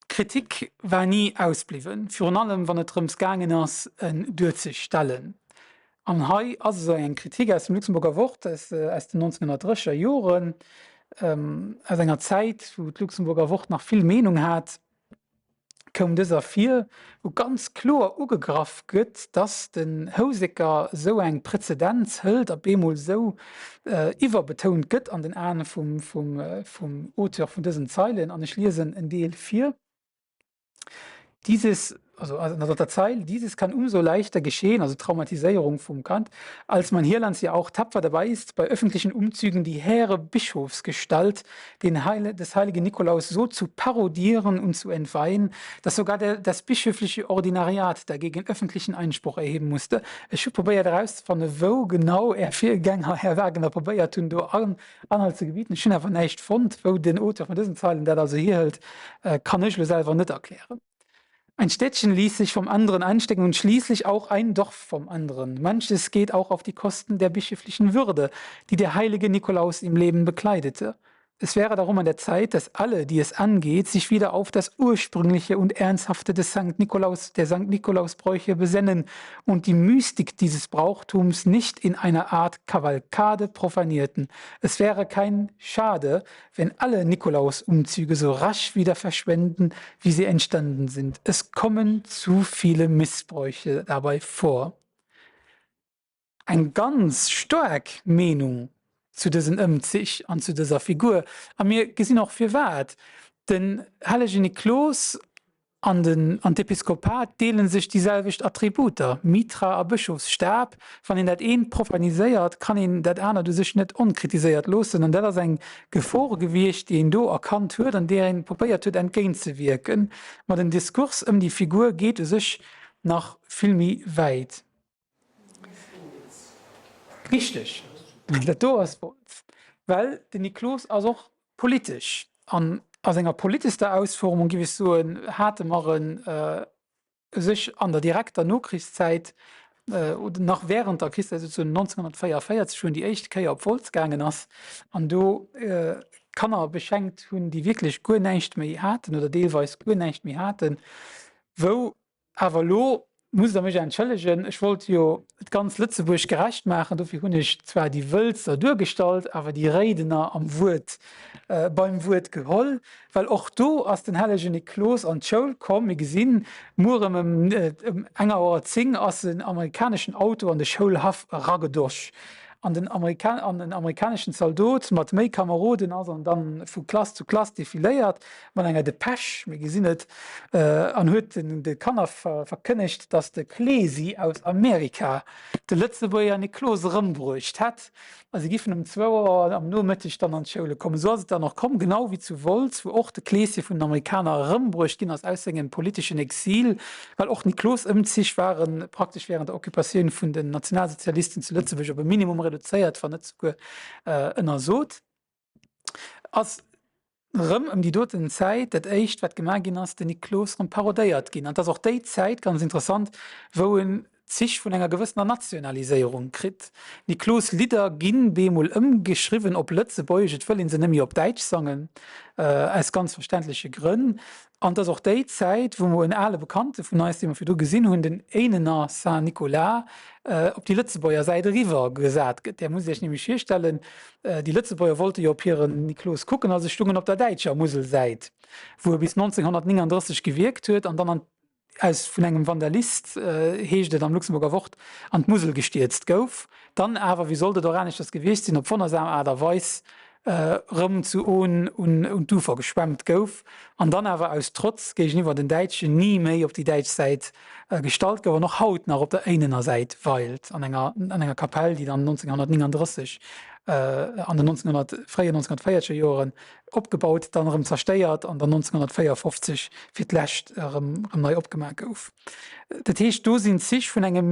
d'Kritik war ni ausbliwwen, virun allem wann et drëms gaangen ass, en duerzestellen. An hei ass esou eng Kritik aus dem Luxemburger Wort aus den 1930er Joren, aus enger Zäit, wou d'Luxemburger Wort nach vill Meenung hat. koum dëser vir, wou ganz kloer ugegraff gëtt, dass den Houseker esou eng Präzedenz hëlt a bemol esou iwwerbetount gëtt an den Aen vum Auteur vun dësen Zeilen. An ech liesen en Deel vir. Dieses, also an der Zeil, dieses kann umso leichter geschehen, also Traumatiséierung vum Kand, als man hierlands ja auch tapfer dabei ist, bei öffentlichen Umzügen die hehre Bischofsgestalt den Heil des heiligen Nikolaus so zu parodieren und zu entweihen, dass sogar der, das bischöfliche Ordinariat dagegen öffentlichen Einspruch erheben musste. Ech hu probéiert erauszefannen, wou genau Är Virgänger, Här Wagener, probéiert hunn, do Anhalt ze gebieten. Ech hunn awer näischt fonnt. Wou den Auteur vun dësen Zeilen dat also hierhëlt, kann ech elo selwer net erklären. Ein Städtchen ließ sich vom anderen anstecken und schließlich auch ein Dorf vom anderen. Manches geht auch auf die Kosten der bischöflichen Würde, die der heilige Nikolaus im Leben bekleidete. Es wäre darum an der Zeit, dass alle, die es angeht, sich wieder auf das Ursprüngliche und Ernsthafte des Sankt Nikolaus, der Sankt Nikolausbräuche besennen und die Mystik dieses Brauchtums nicht in einer Art Kavalkade profanierten. Es wäre kein Schade, wenn alle Nikolausumzüge so rasch wieder verschwenden, wie sie entstanden sind. Es kommen zu viele Missbräuche dabei vor. Eng ganz staark Meenung zu dësen Ëmzich an zu dëser Figur. A mir gesinn och firwat. Den hellegen Niklos An den an d'Episkopat deele sech déi selwecht Attributer, Mitra a Bëschofsstab. Wann een dat eent profaniséiert, kann een dat anert u sech net onkritiséiert loossen. An dat ass eng Gefor gewiescht, déi een do erkannt huet an där een probéiert huet entgéintzewierken. Ma den Diskurs ëm déi Figur geet u sech nach vill méi wäit. Richteg, dat do ass Wolz, well den Niklos ass och politesch an a senger politeschster Ausformung, géif ech soen, hate mer en u sech an der direkter Nokrichszäit oder nach während der Krichszäit, souzesoen 1944, wou en déi éischt Kéier op Wolz gaangen ass an do Kanner beschenkt hunn, déi wierklech guer näischt méi haten oder deelweis guer näischt méi haten, wou Awer elo musst Der mech entschëllegen, ech wollt jo et ganz Lëtzebuerg gerecht maachen, dofir hunn ech zwar déi Wëlzer duergestallt, awer déi Réidener am Wuert, beim Wuert geholl, well och do ass den hellegen Niklos an d'Schoul komm. Mir gesinn, muer ëm ëm enger Auer 10 ass en amerikaneschen Auto an de Schoulhaff eragedosch an den Amerika an en amerikaneschen Zaldot mat méi Kameroden ass an dann vu Klass zu Klass defiléiert. mat enger Depêche, mir gesinn et, an huet de Kanner verkënnegt, datt de Klesi aus Amerika de Lëtzebuerger Niklos erëmbruecht hätt a si giffen um zwou Auer am Nomëtteg dann an d'Schoule kommen. Esou ass et dann och komm, genau wéi zu Wolz, wou och de Kleeschen vun den Amerikaner erëmbruecht ginn ass aus sengem politeschen Exil, well och d'Niklosëmzich ware praktesch wärend der Occupatioun vun den Nationalsozialisten zu Lëtzebuerg op e Minimum reduzéiert, wann net souguer ënnersot. Ass rëm ëm déi doten Zäit dat éischt wat gemaach ginn ass, den Nic Cloos rëm parodéiert ginn. An et ass och déi Zäit, ganz interessant, wou en Zich vun enger gewëssener Nationaliséierung kritt. Nic Cloos Lidder ginn bemol ëmgeschriwwen op Lëtzebuergesch, et wëll een se net méi op Däitsch sangen, aus ganz verständleche Grënn. An et ass och déi Zäit, wou mer en ale Bekannte vun eis, dee mer virdu gesinn hunn, den Éinener Saint Nicolas, op déi Lëtzebuerger Säit eriwwer gesat gëtt. Där musst Iech nämlech virstellen, Déi Lëtzebuerger wollte jo op hiren Niklos kucken a se stungen op der däitscher Muselsäit, wou e bis 1939 gewierkt huet an dann an aus vun engem Vandalist, heescht et am Luxemburger Wort, an d'Musel gestierzt gouf. Dann awer, wéi sollt et och aneschters gewiescht sinn, op wonnersam Aart a Weis erëm zu Ohn un d'Ufer geschwemmt gouf an dann awer aus Trotz géigeniwwer den Däitschen ni méi op déi däitsch Säit gestallt gouf an och haut nach op der Éinener Säit weilt, an enger an enger Kapell, déi dann 1939 an den 1900 fréien 1940er Joeren opgebaut, dann erëm zerstéiert an dann 1954 fir d'lescht erëm erëm nei opgemaach gouf. Dat heescht, do sinn d'Zich vun engem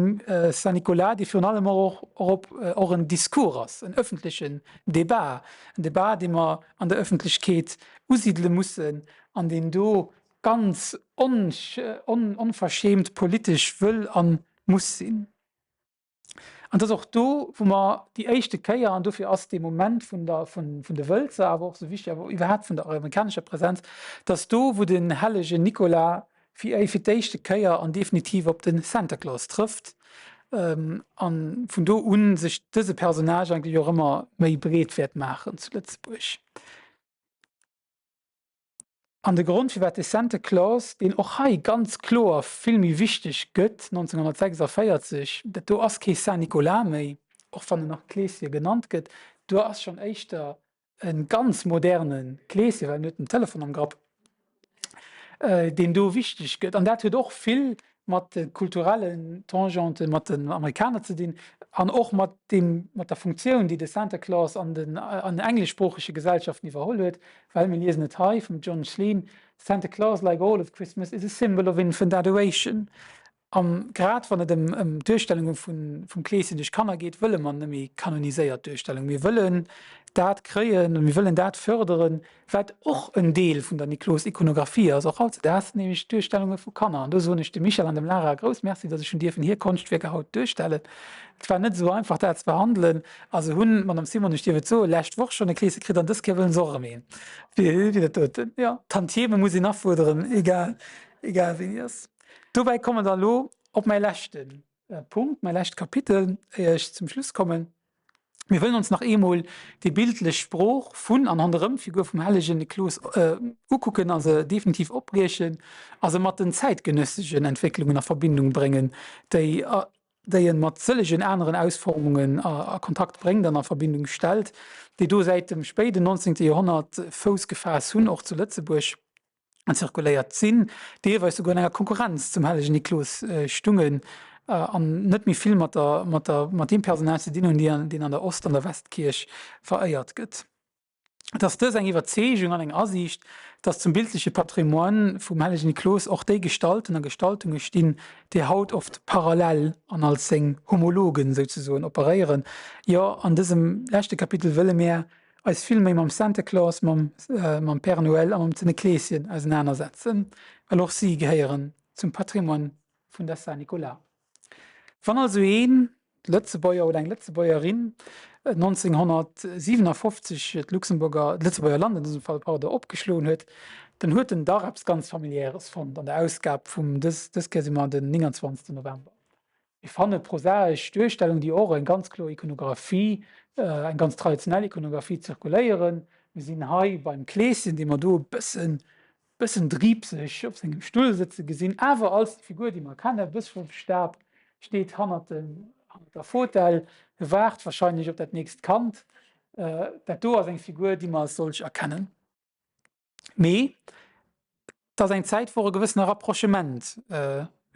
Saint-Nicolas, dee virun allem och och och en Discours ass, en ëffentlechen Débat, en Débat, dee mer an der Ëffentlechkeet usidele mussen an deen do ganz onverschämt politesch wëll a muss sinn. An et ass och do, wou mer déi éischte Kéier, an dofir ass dee Moment vun der, vun, vun de Wëlzer awer och esou wichtig, awer iwwerhaapt vun der amerikanescher Präsenz, dass do, wou den hellegen Nicolas fir fir d'éischte Kéier an definitiv op de Santa Claus trëfft, a vun do u sech dëse Personnage eigentlech och ëmmer méi breet wäert maachen zu Lëtzebuerg. An de Grond, firwat de Santa Claus, deen och hei ganz kloer vill méi wichteg gëtt 1946, dat do ass kee Saint-Nicolas méi, och wann en nach Kleeschen genannt gëtt, do ass schonn éischter e ganz moderne Kleeschen, well en huet en Telefon am Grapp, deen do wichteg gëtt. An dat huet och vill mat de kulturellen Tangenten mat den Amerikaner ze dinn an och mat deem, mat der Funktioun, déi de Santa Claus an den an engleschsproochege Gesellschaften iwwerholl huet, well mir liesen et hei vum John Schlien, Santa Claus, like all of Christmas, is a symbol of infant adoration. An grad wann et ëm ëm d'Duerstellunge vun vum Kleeschen duerch Kanner geet, wëlle mer net méi kanoniséiert Duerstellung. Mir wëllen dat kréien, mir wëllen dat fërderen, wat och en Deel vun der Niklos-Ikonographie ass, och hautzedaags, nämlech d'Duerstellunge vu Kanner. An do soen ech dem Michel an dem Lara e grouss Merci, datt ech hunn dierfen hir Konschtwierker haut duerstellen. Et war net esou einfach, dat ze behandelen. A se hunn, d'Madame Simon, ech dierf et soen, lescht Woch schonn e Kleesche kritt an dës Kéier wëllen se och erëm een fir dat doten. Jo, Tantieme muss een afuerderen, egal, egal wéini ass. Dobäi kommen der elo op mäi leschte Punkt, mäi lescht Kapitel, éier ech zum Schluss kommen. Mir wëllen ons nach eemol déi bildlech Sprooch vun an ronderëm d'Figur vum hellegen Niklos ukucken a se definitiv opbriechen a se mat den zäitgenëssegen Entwécklungen a Verbindung bréngen, déi déi en mat sëllegen aneren Ausformungen a Kontakt bréngt an a Verbindung stellt, déi do säit dem spéiden 19. Joerhonnert Fouss gefaass hunn, och zu Lëtzebuerg. An zirkuléiert sinn, deelweis souguer an enger Konkurrenz zum hellegen Niklos stungen an net méi vill mat der, mat der, mat deem Personage ze dinn hunn, déi, deen an der Ost an der Westkierch veréiert gëtt. Et ass dës eng Iwwerzeegung an eng Asiicht, datt zum bildleche Patrimoine vum hellegen Niklos och déi Gestalten a Gestaltunge stinn, déi haut oft parallel an als seng Homologen souzesoen operéieren. Jo, an dësem leschte Kapitel wëlle mär eis vill méi mam Santa Claus, mam mam Père Noël a mam Zënnekleeschen ausenanersetzen, well och si gehéieren zum Patrimoine vun der Saint-Nicolas. Wann also een Lëtzebuerger oder eng Lëtzebuergerin 1957 d'Luxemburger, d'Lëtzebuerger Land an dësem Fall, pardon, opgeschloen huet, dann huet en dach eppes ganz Familiäres fonnt an der Ausgab vum, dës dës Kéier si mer den 29. November. Mir fanne prosaesch Duerstellungen, déi och eng ganz kloer Ikonographie, eng ganz traditionell Ikonographie zirkuléieren. Mir sinn hei beim Kleeschen, dee mer do e bëssen, bëssen driibseg op sengem Stull sëtze gesinn, awer als déi Figur, déi mer kennen, Bëschofstab, steet hannert dem, hannert der Fotell, e waart wahrscheinlech op dat nächst Kand. Dat do ass eng Figur, déi mer als solch erkennen. Mee et ass eng Zäit, wou och e gewëssene Rapprochement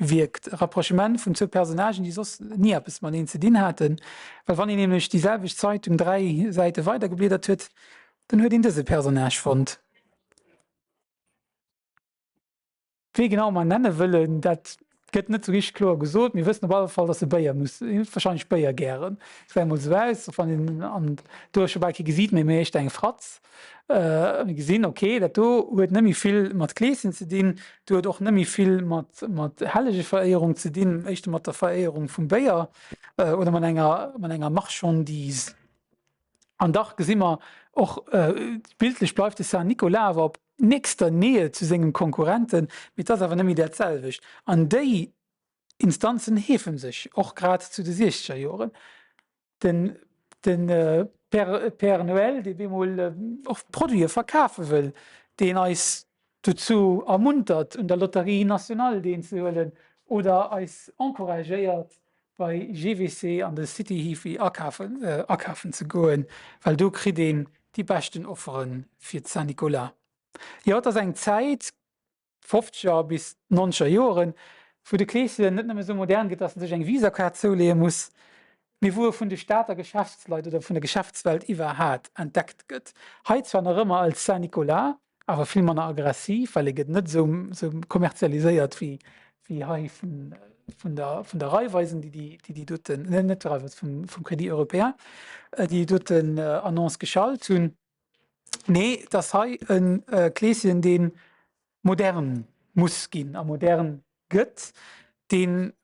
wierkt, e Rapprochement vun zwou Personnagen, déi soss ni eppes mateneen ze dinn haten. Well wann een nämlech déi selwecht Zeitung 3 Säite weidergebliedert huet, dann huet een dëse Personnage fonnt. Wee genau mer nenne wëllen, dat gëtt net esou richteg kloer gesot. Mir wëssen op alle Fall, datt e Béier muss, en huet warscheinlech Béier gären. Et gesäit emol esou aus, och wann een an do ass scho bal kee Gesiit méi, mee éischter eng Fratz. Mir gesinn, ok, dat do huet net méi vill mat Kleeschen ze dinn, do huet och net méi vill mat mat Hellegeveréierung ze dinn, éischter mat der Veréierung vum Béier oder mat enger mat enger Marchandise. An dach gesi mer och, bildlech bleift de Saint-Nicolas awer op nächster Nähe zu sengem Konkurrenten, mee et ass awer net méi dat selwecht. An déi Instanzen heefe sech och grad zu de siechzeger Joren. Den de Père Noël, dee bemol och Produite verkafe wëll, deen eis dozou ermuntert, un der Loterie nationale deelzehuelen oder eis encouragéiert, bei GWC an de City Hifi akafen akafen ze goen, well do kritt een déi beschten Offere fir d'Saint-Nicolas. Jo, et ass eng Zäit, d'Fofzeger bis d'Nonzeger Joeren, wou de Kleeschen net nëmme sou modern gëtt, datt en sech eng Visa-Kaart zouleeë muss, mee wou e vun de Stater Geschäftsleit oder vun der Geschäftswelt iwwerhat entdeckt gëtt. Hei zwar nach ëmmer als Saint-Nicolas, awer vill manner aggressiv, well e gëtt net esou esou kommerzialiséiert wéi wéi hei vun vun der vun der Raiffeisen, déi déi déi déi doten, net net der Raiffeisen, vum vum Crédit Européen, déi déi doten Annonce geschalt hunn. Nee, et ass hei e Kleeschen, dee modern muss ginn a modern gëtt, deen.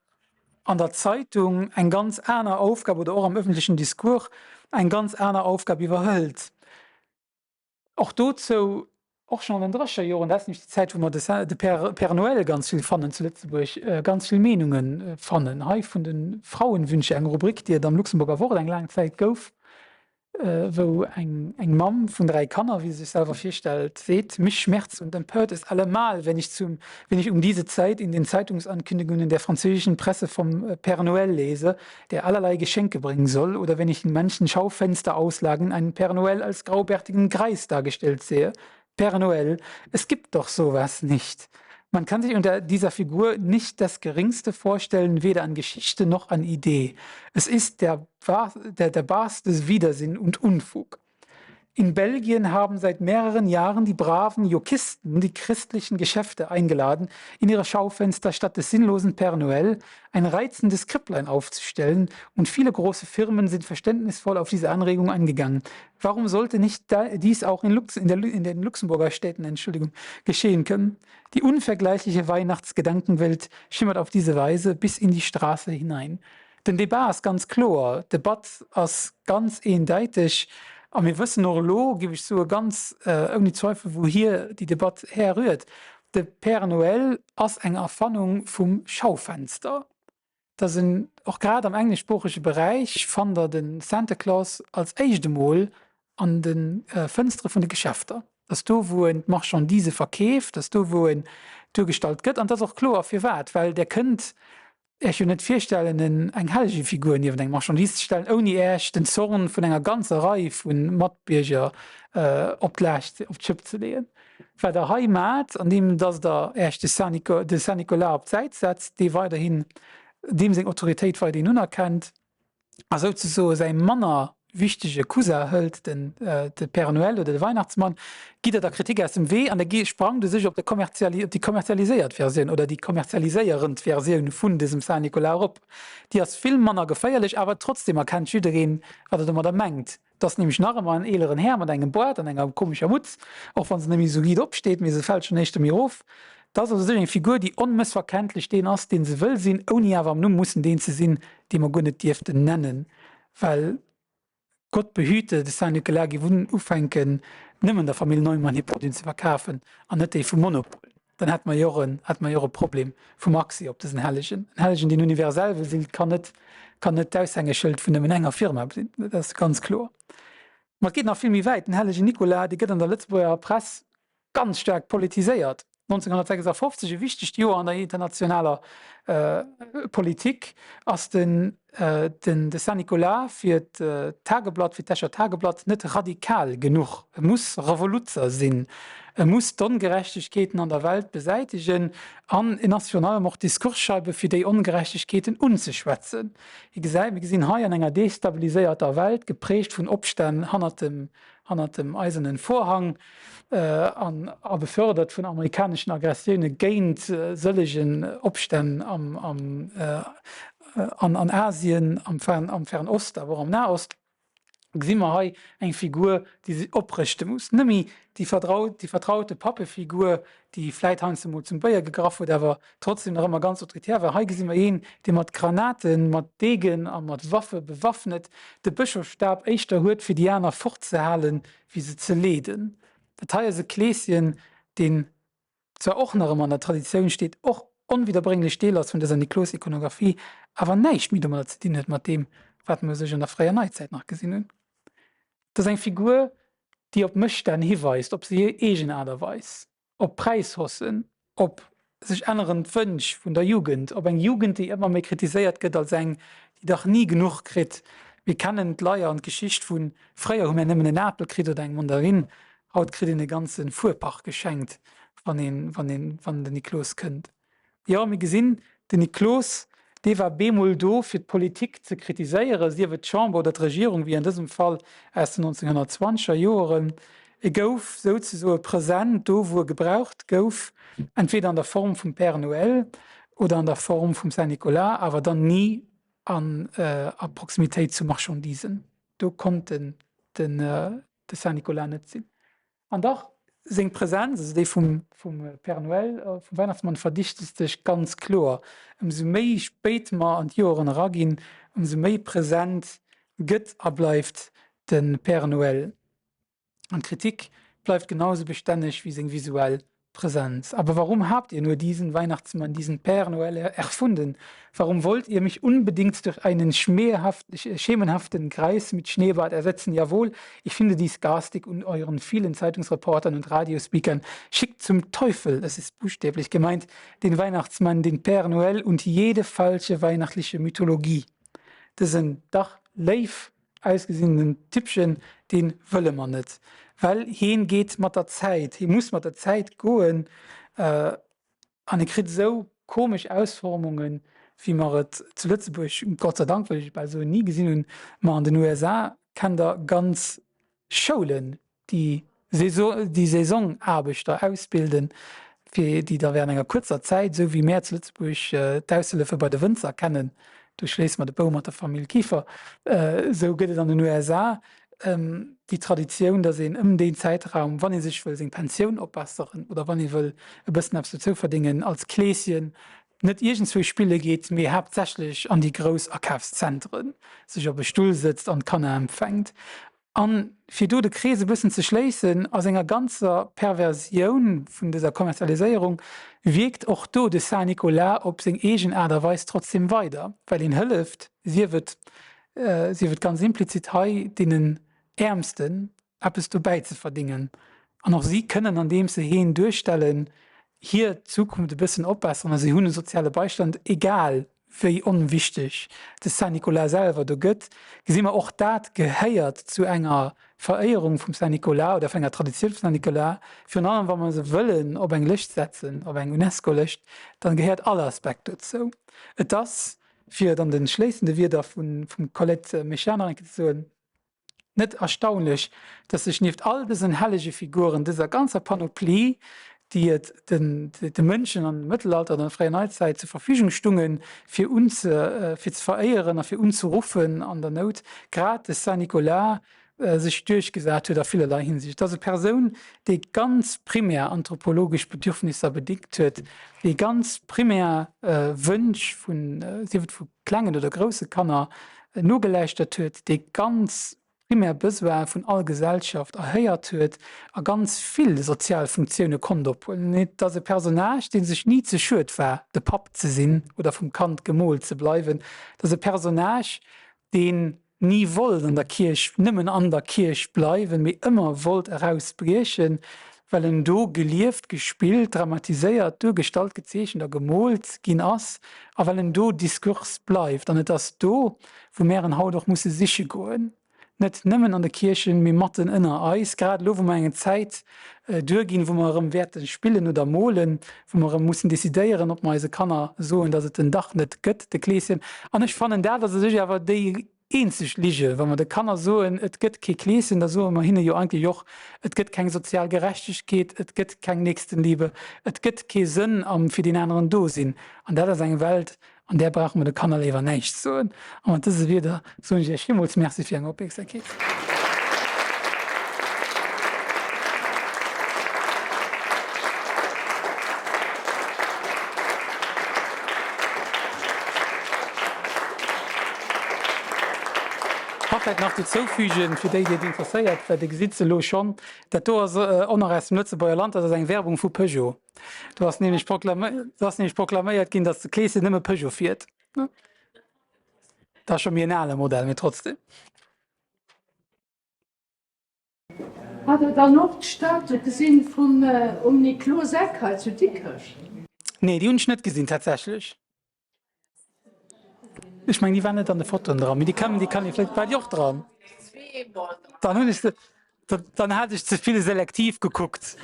an der Zeitung eng ganz aner Aufgab oder och am öffentlichen Discours eng ganz aner Aufgab iwwerhëlt. Och dozou, och schonn an den Drécherjoren, dat ass nämlech déi Zäit, wou mer de Père Noël ganz vill fannen zu Lëtzebuerg, ganz vill Meenunge fannen. Hei vun de Frauenwünsche, eng Rubrik, déi et am Luxemburger Wort eng laang Zäit gouf, wou eng Mamm vun 3 Kanner, wéi se sech selwer virstellt, seet, Mich schmerzt und empört es allemal, wenn ich zum, wenn ich um diese Zeit in den Zeitungsankündigungen der französischen Presse vom Père Noël lese, der allerlei Geschenke bringen soll, oder wenn ich in manchen Schaufensterauslagen einen Père Noël als graubärtigen Greis dargestellt sehe. Père Noël, es gibt doch sowas nicht. Man kann sich unter dieser Figur nicht das Geringste vorstellen, weder an Geschichte noch an Idee. Es ist der, der, der barste Widersinn und Unfug. In Belgien haben seit mehreren Jahren die braven Jokisten die christlichen Geschäfte eingeladen, in ihre Schaufenster statt des sinnlosen Père Noël ein reizendes Kripplein aufzustellen und viele große Firmen sind verständnisvoll auf diese Anregung eingegangen. Warum sollte nicht dies auch in, Lux in, der, in den Luxemburger Städten Entschuldigung, geschehen können? Die unvergleichliche Weihnachtsgedankenwelt schimmert auf diese Weise bis in die Straße hinein. Den Débat ass ganz kloer, d'Debatt ass ganz eendeiteg a mir wëssen och elo, géif ech soen, ganz ouni Zweifel, wouhier déi Debatt herrührt. De Père Noël ass eng Erfannung vum Schaufenster. Dass en, och grad am engleschsproochege Beräich, fannt Der de Santa Claus als éischt emol an de Fënstere vun de Geschäfter. Dass do, wou en d'Marchandisë verkeeft, dass do, wou en duergestallt gëtt. An et ass och kloer firwat, well Der kënnt Äech jo net virstellen, en eng Hellegefigur niewent eng Marchandise ze stellen, ouni Äech den Zorn vun enger ganzer Rei vu Matbierger op d'Laascht, op d'Schëpp ze leeën. Wat Der hei maacht, andeem dass Der Äech de Saint Nico, de Saint Nicolas op d'Säit setzt, dee weiderhin, deem seng Autoritéit weiderhin unerkennt, a souzesoe säi manner wichtege Cousin hëlt, den de Père Noël oder de Weihnachtsmann, gitt der der Kritik aus dem Wee an der sprangt u sech op de op déi kommerzialiséiert Versioun oder déi kommerzialiséierend Versioun vun dësem Saint Nicolas erop. Déi ass vill manner geféierlech, awer trotzdem erkennt jiddereen, wat der domadder mengt. 't ass nämlech nach ëmmer en eeleren Här mat engem Boart an enger komescher Mutz, och wann se net méi esou riit opsteet, mee se fält schonn éischter méi erof. 't ass also sech eng Figur, déi onmëssverkenntlech deen ass, deen se wëll sinn, ouni awer am Numm mussen deen ze sinn, dee mer guer net dierften nennen, well Gott behüte, de Saint-Nicolas géif ufänken, nëmmen der Famill Neumann hir Produiten ze verkafen an net déi vum Monopol. Dann hätte mer jo och en, hätte mer jo och e Problem vum Accès op dësen Hellegen. En Hellegen, deen universell wëll sinn, kann net, kann net d'Aushängeschëld vun nëmmen enger Firma sinn. Dat ass ganz kloer. Ma et geet nach vill méi wäit. Den hellegen Nicolas, dee gëtt an der Lëtzebuerger Press ganz staark politiséiert. 1956, e wichtegt Joer an der internationaler Politik, ass den den de Saint-Nicolas fir d'Tageblatt, fir d'Escher Tageblatt net radikal genuch. E muss Revoluzzer sinn, e muss d'Ongerechtegkeeten an der Welt besäitegen an en ass virun allem och Diskursscheibe fir déi Ongerechtegkeeten unzeschwätzen. Hie gesäit, mir gesinn hei an enger destabiliséierter Welt, geprägt vun Opstänn hannert dem hannert dem eisernen Vorhang an a befördert vun amerikaneschen Aggressioune géint sëllegen Opstänn am am an an Asien, am Fern am Fernen Ost, awer och am Nahost, gesi mer hei eng Figur, déi sech oprëschte muss. Net méi déi vertraut déi vertraute Pappefigur, déi vläit heiansdo mol zum Béier gegraff huet, awer trotzdem nach ëmmer ganz autoritär war. Hei gesi mer een, dee mat Granaten, mat Degen a mat Waffe bewaffnet de Bëschofsstab éischter huet, fir déi aner fortzehalen, wéi se ze leeden. Dat hei ass e Kleeschen, deen zwar och nach ëmmer an der Traditioun steet, och onwidderbrénglech Deel ass vun dëser Niklos-Ikonographie, awer näischt méi domadder ze dinn huet mat deem, wat mer u sech an der fréier Neizäit nach gesinn hunn. Et ass eng Figur, déi op Mësstänn hiweist, op hir eegen Aart a Weis, op Präishaussen, op sech ännerend Wënsch vun der Jugend, op eng Jugend, déi ëmmer méi kritiséiert gëtt als eng, déi dach ni genuch kritt. Mir kennen d'Leier an d'Geschicht vu fréier hu mir nëmmen en Apel kritt oder eng Mandarinn, Haut kritt een e ganze Fuerpark geschenkt, wann een, wann een, wann den Niklos kënnt. Jo, mir gesinn, den Niklos, dee war bemol do, fir d'Politik ze kritiséieren, sief et d'Chamber oder d'Regierung, wéi an dësem Fall aus den 1920er Joeren. E gouf souzesoe present do, wou e gebraucht gouf, entweder an der Form vum Père Noël oder an der Form vum Saint-Nicolas, awer dann ni an a Proximitéit zu Marchandisen. Do konnt den, den, de Saint-Nicolas net sinn. An dach Seng Präsenz, also déi vum vum Père Noël, vum Weihnachtsmann, verdichtet sech ganz kloer. Ëmsou méi spéit mer an d'Joeren eraginn, ëmsou méi present gëtt a bleift de Père Noël. An d'Kritik bleift genau esou bestänneg wéi seng visuell Präsenz. Aber warum habt ihr nur diesen Weihnachtsmann, diesen Père Noël erfunden? Warum wollt ihr mich unbedingt durch einen schemenhaften Greis mit Schneebart ersetzen? Jawohl, ich finde dies garstig und euren vielen Zeitungsreportern und Radiospeakern schickt zum Teufel, es ist buchstäblich gemeint, den Weihnachtsmann, den Père Noël und jede falsche weihnachtliche Mythologie. Dësen dach léif ausgesinnenen Typchen, deen wëlle mer net, well heen geet mat der Zäit, hee muss mat der Zäit goen an e kritt esou komesch Ausformungen, wéi mer et zu Lëtzebuerg, Gott sei Dank wëll ech bal soen, ni gesinn hunn. Ma an den USA kennt der ganz Schoulen, déi déi Saisongaarbechter ausbilden, fir déi da während enger kuerzer Zäit, esou wéi mär zu Lëtzebuerg d'Aushëllefe bei de Wënzer kennen, do schléisse mer de Bou mat der Famill Kieffer, esou gëtt et an den USA déi Traditioun, datt een ëm deen Zäitraum, wann ee sech wëll seng Pensioun opbesseren oder wann ee wëll e bëssen eppes dozou verdéngen, als Kleeschen net iergendzwou spille geet, mee haaptsächlech an déi grouss Akafszentren, sech op e Stull sëtzt an d'Kanner empfänkt. An fir do de Krees e bëssen ze schléissen, a senger ganzer Perversioun vun dëser Kommerzialiséierung wierkt och do de Saint-Nicolas op seng eegen Aart a Weis trotzdem weider, well een hëlleft, sief et, sief et ganz implizit hei, deenen Äermsten eppes dobäi ze verdingen. An och si kënnen, andeems se heen duerstellen, hir Zukunft e bëssen opbesseren a si hunn e soziale Beistand, egal wéi onwichteg de Saint-Nicolas selwer do gëtt, gesi mer, och dat gehéiert zu enger Veréierung vum Saint-Nicolas oder vun enger Traditioun vum Saint-Nicolas. Virun allem wa mer se wëllen op eng Lëscht setzen, op eng UNESCO-Lëscht, dann gehéiert all Aspekt dozou. Et ass, fir et an de schléissende Wierder vum Colette Méchard nach eng Kéier ze soen, Net erstaunlech, dass sech nieft all dësen hellege Figuren, dëser ganzer Panoplie, déi et de Mënschen am Mëttelalter an der fréier Neizäit zur Verfügung stungen, fir fir ze veréieren a fir unzeruffen an der Nout, grad de Saint-Nicolas sech duerchgesat huet a villerlei Hinsicht. Et ass e Persoun, déi ganz primär anthropologesch Bedürfnisser bedéngt huet, déi ganz primär Wënsch vun, sief et vu klengen oder grousse Kanner, nogeläuschtert huet, dee ganz primär Besoine vun all Gesellschaft erhéiert huet a ganz vill sozial Funktioune konnt ophuelen. Et ass e Personnage, dee sech ni ze schued war, de Papp ze sinn oder vum Kand gemoolt ze bleiwen. Et ass e Personnage, deen ni wollt an der Kierch, nëmmen an der Kierch bleiwen, mee ëmmer wollt erausbriechen, well en do gelieft, gespillt, dramatiséiert, duergestallt, gezeechent a gemoolt ginn ass a well en do Diskurs bleift. An et ass do, wou mär en haut och musse siche goen, net nëmmen an de Kierchen, mee matten ënner eis, grad elo, wou mer eng Zäit duerginn, wou mer erëm wäerte spillen oder molen, wou mer erëm mussen decidéieren, ob mer eise Kanner soen, dass et en dach net gëtt, de Kleeschen. An ech fannen, dat ass u sech awer déi eenzeg Lige, wa mer de Kanner soen, et gëtt kee Kleeschen, da soe mer hinne jo eigentlech och, et gëtt keng sozial Gerechtegkeet, et gëtt keng Nächstenliebe, et gëtt kee Sënn am fir deen aneren do sinn. An dat ass eng Welt, an där brauche mer de Kanner léiwer näischt soen. A mat dëse Wierder soen ech Iech villmools Merci fir Är Opmierksamkeet. Ka vläit nach dozou fügen, fir déi, déi et interesséiert, well Dir gesitt se elo schonn, dat do ass och nach aus dem Lëtzebuerger Land, dat ass eng Werbung vu Peugeot. Do ass nämlech proklaméiert ginn, datt de Kleeschen nëmme Peugeot fiert. Dat ass scho méi en ale Modell, mee trotzdem. Hat der dann och d'Statue gesinn vum um Nikloseck hei zu Dikrech? Nee, déi hunn ech net gesinn tatsächlech. Ech mengen déi war net an de Fotoen dran, mee déi kann déi kann ee vläicht, war déi och dran? Dann hunn ech se, dann hat ech ze vill selektiv gekuckt.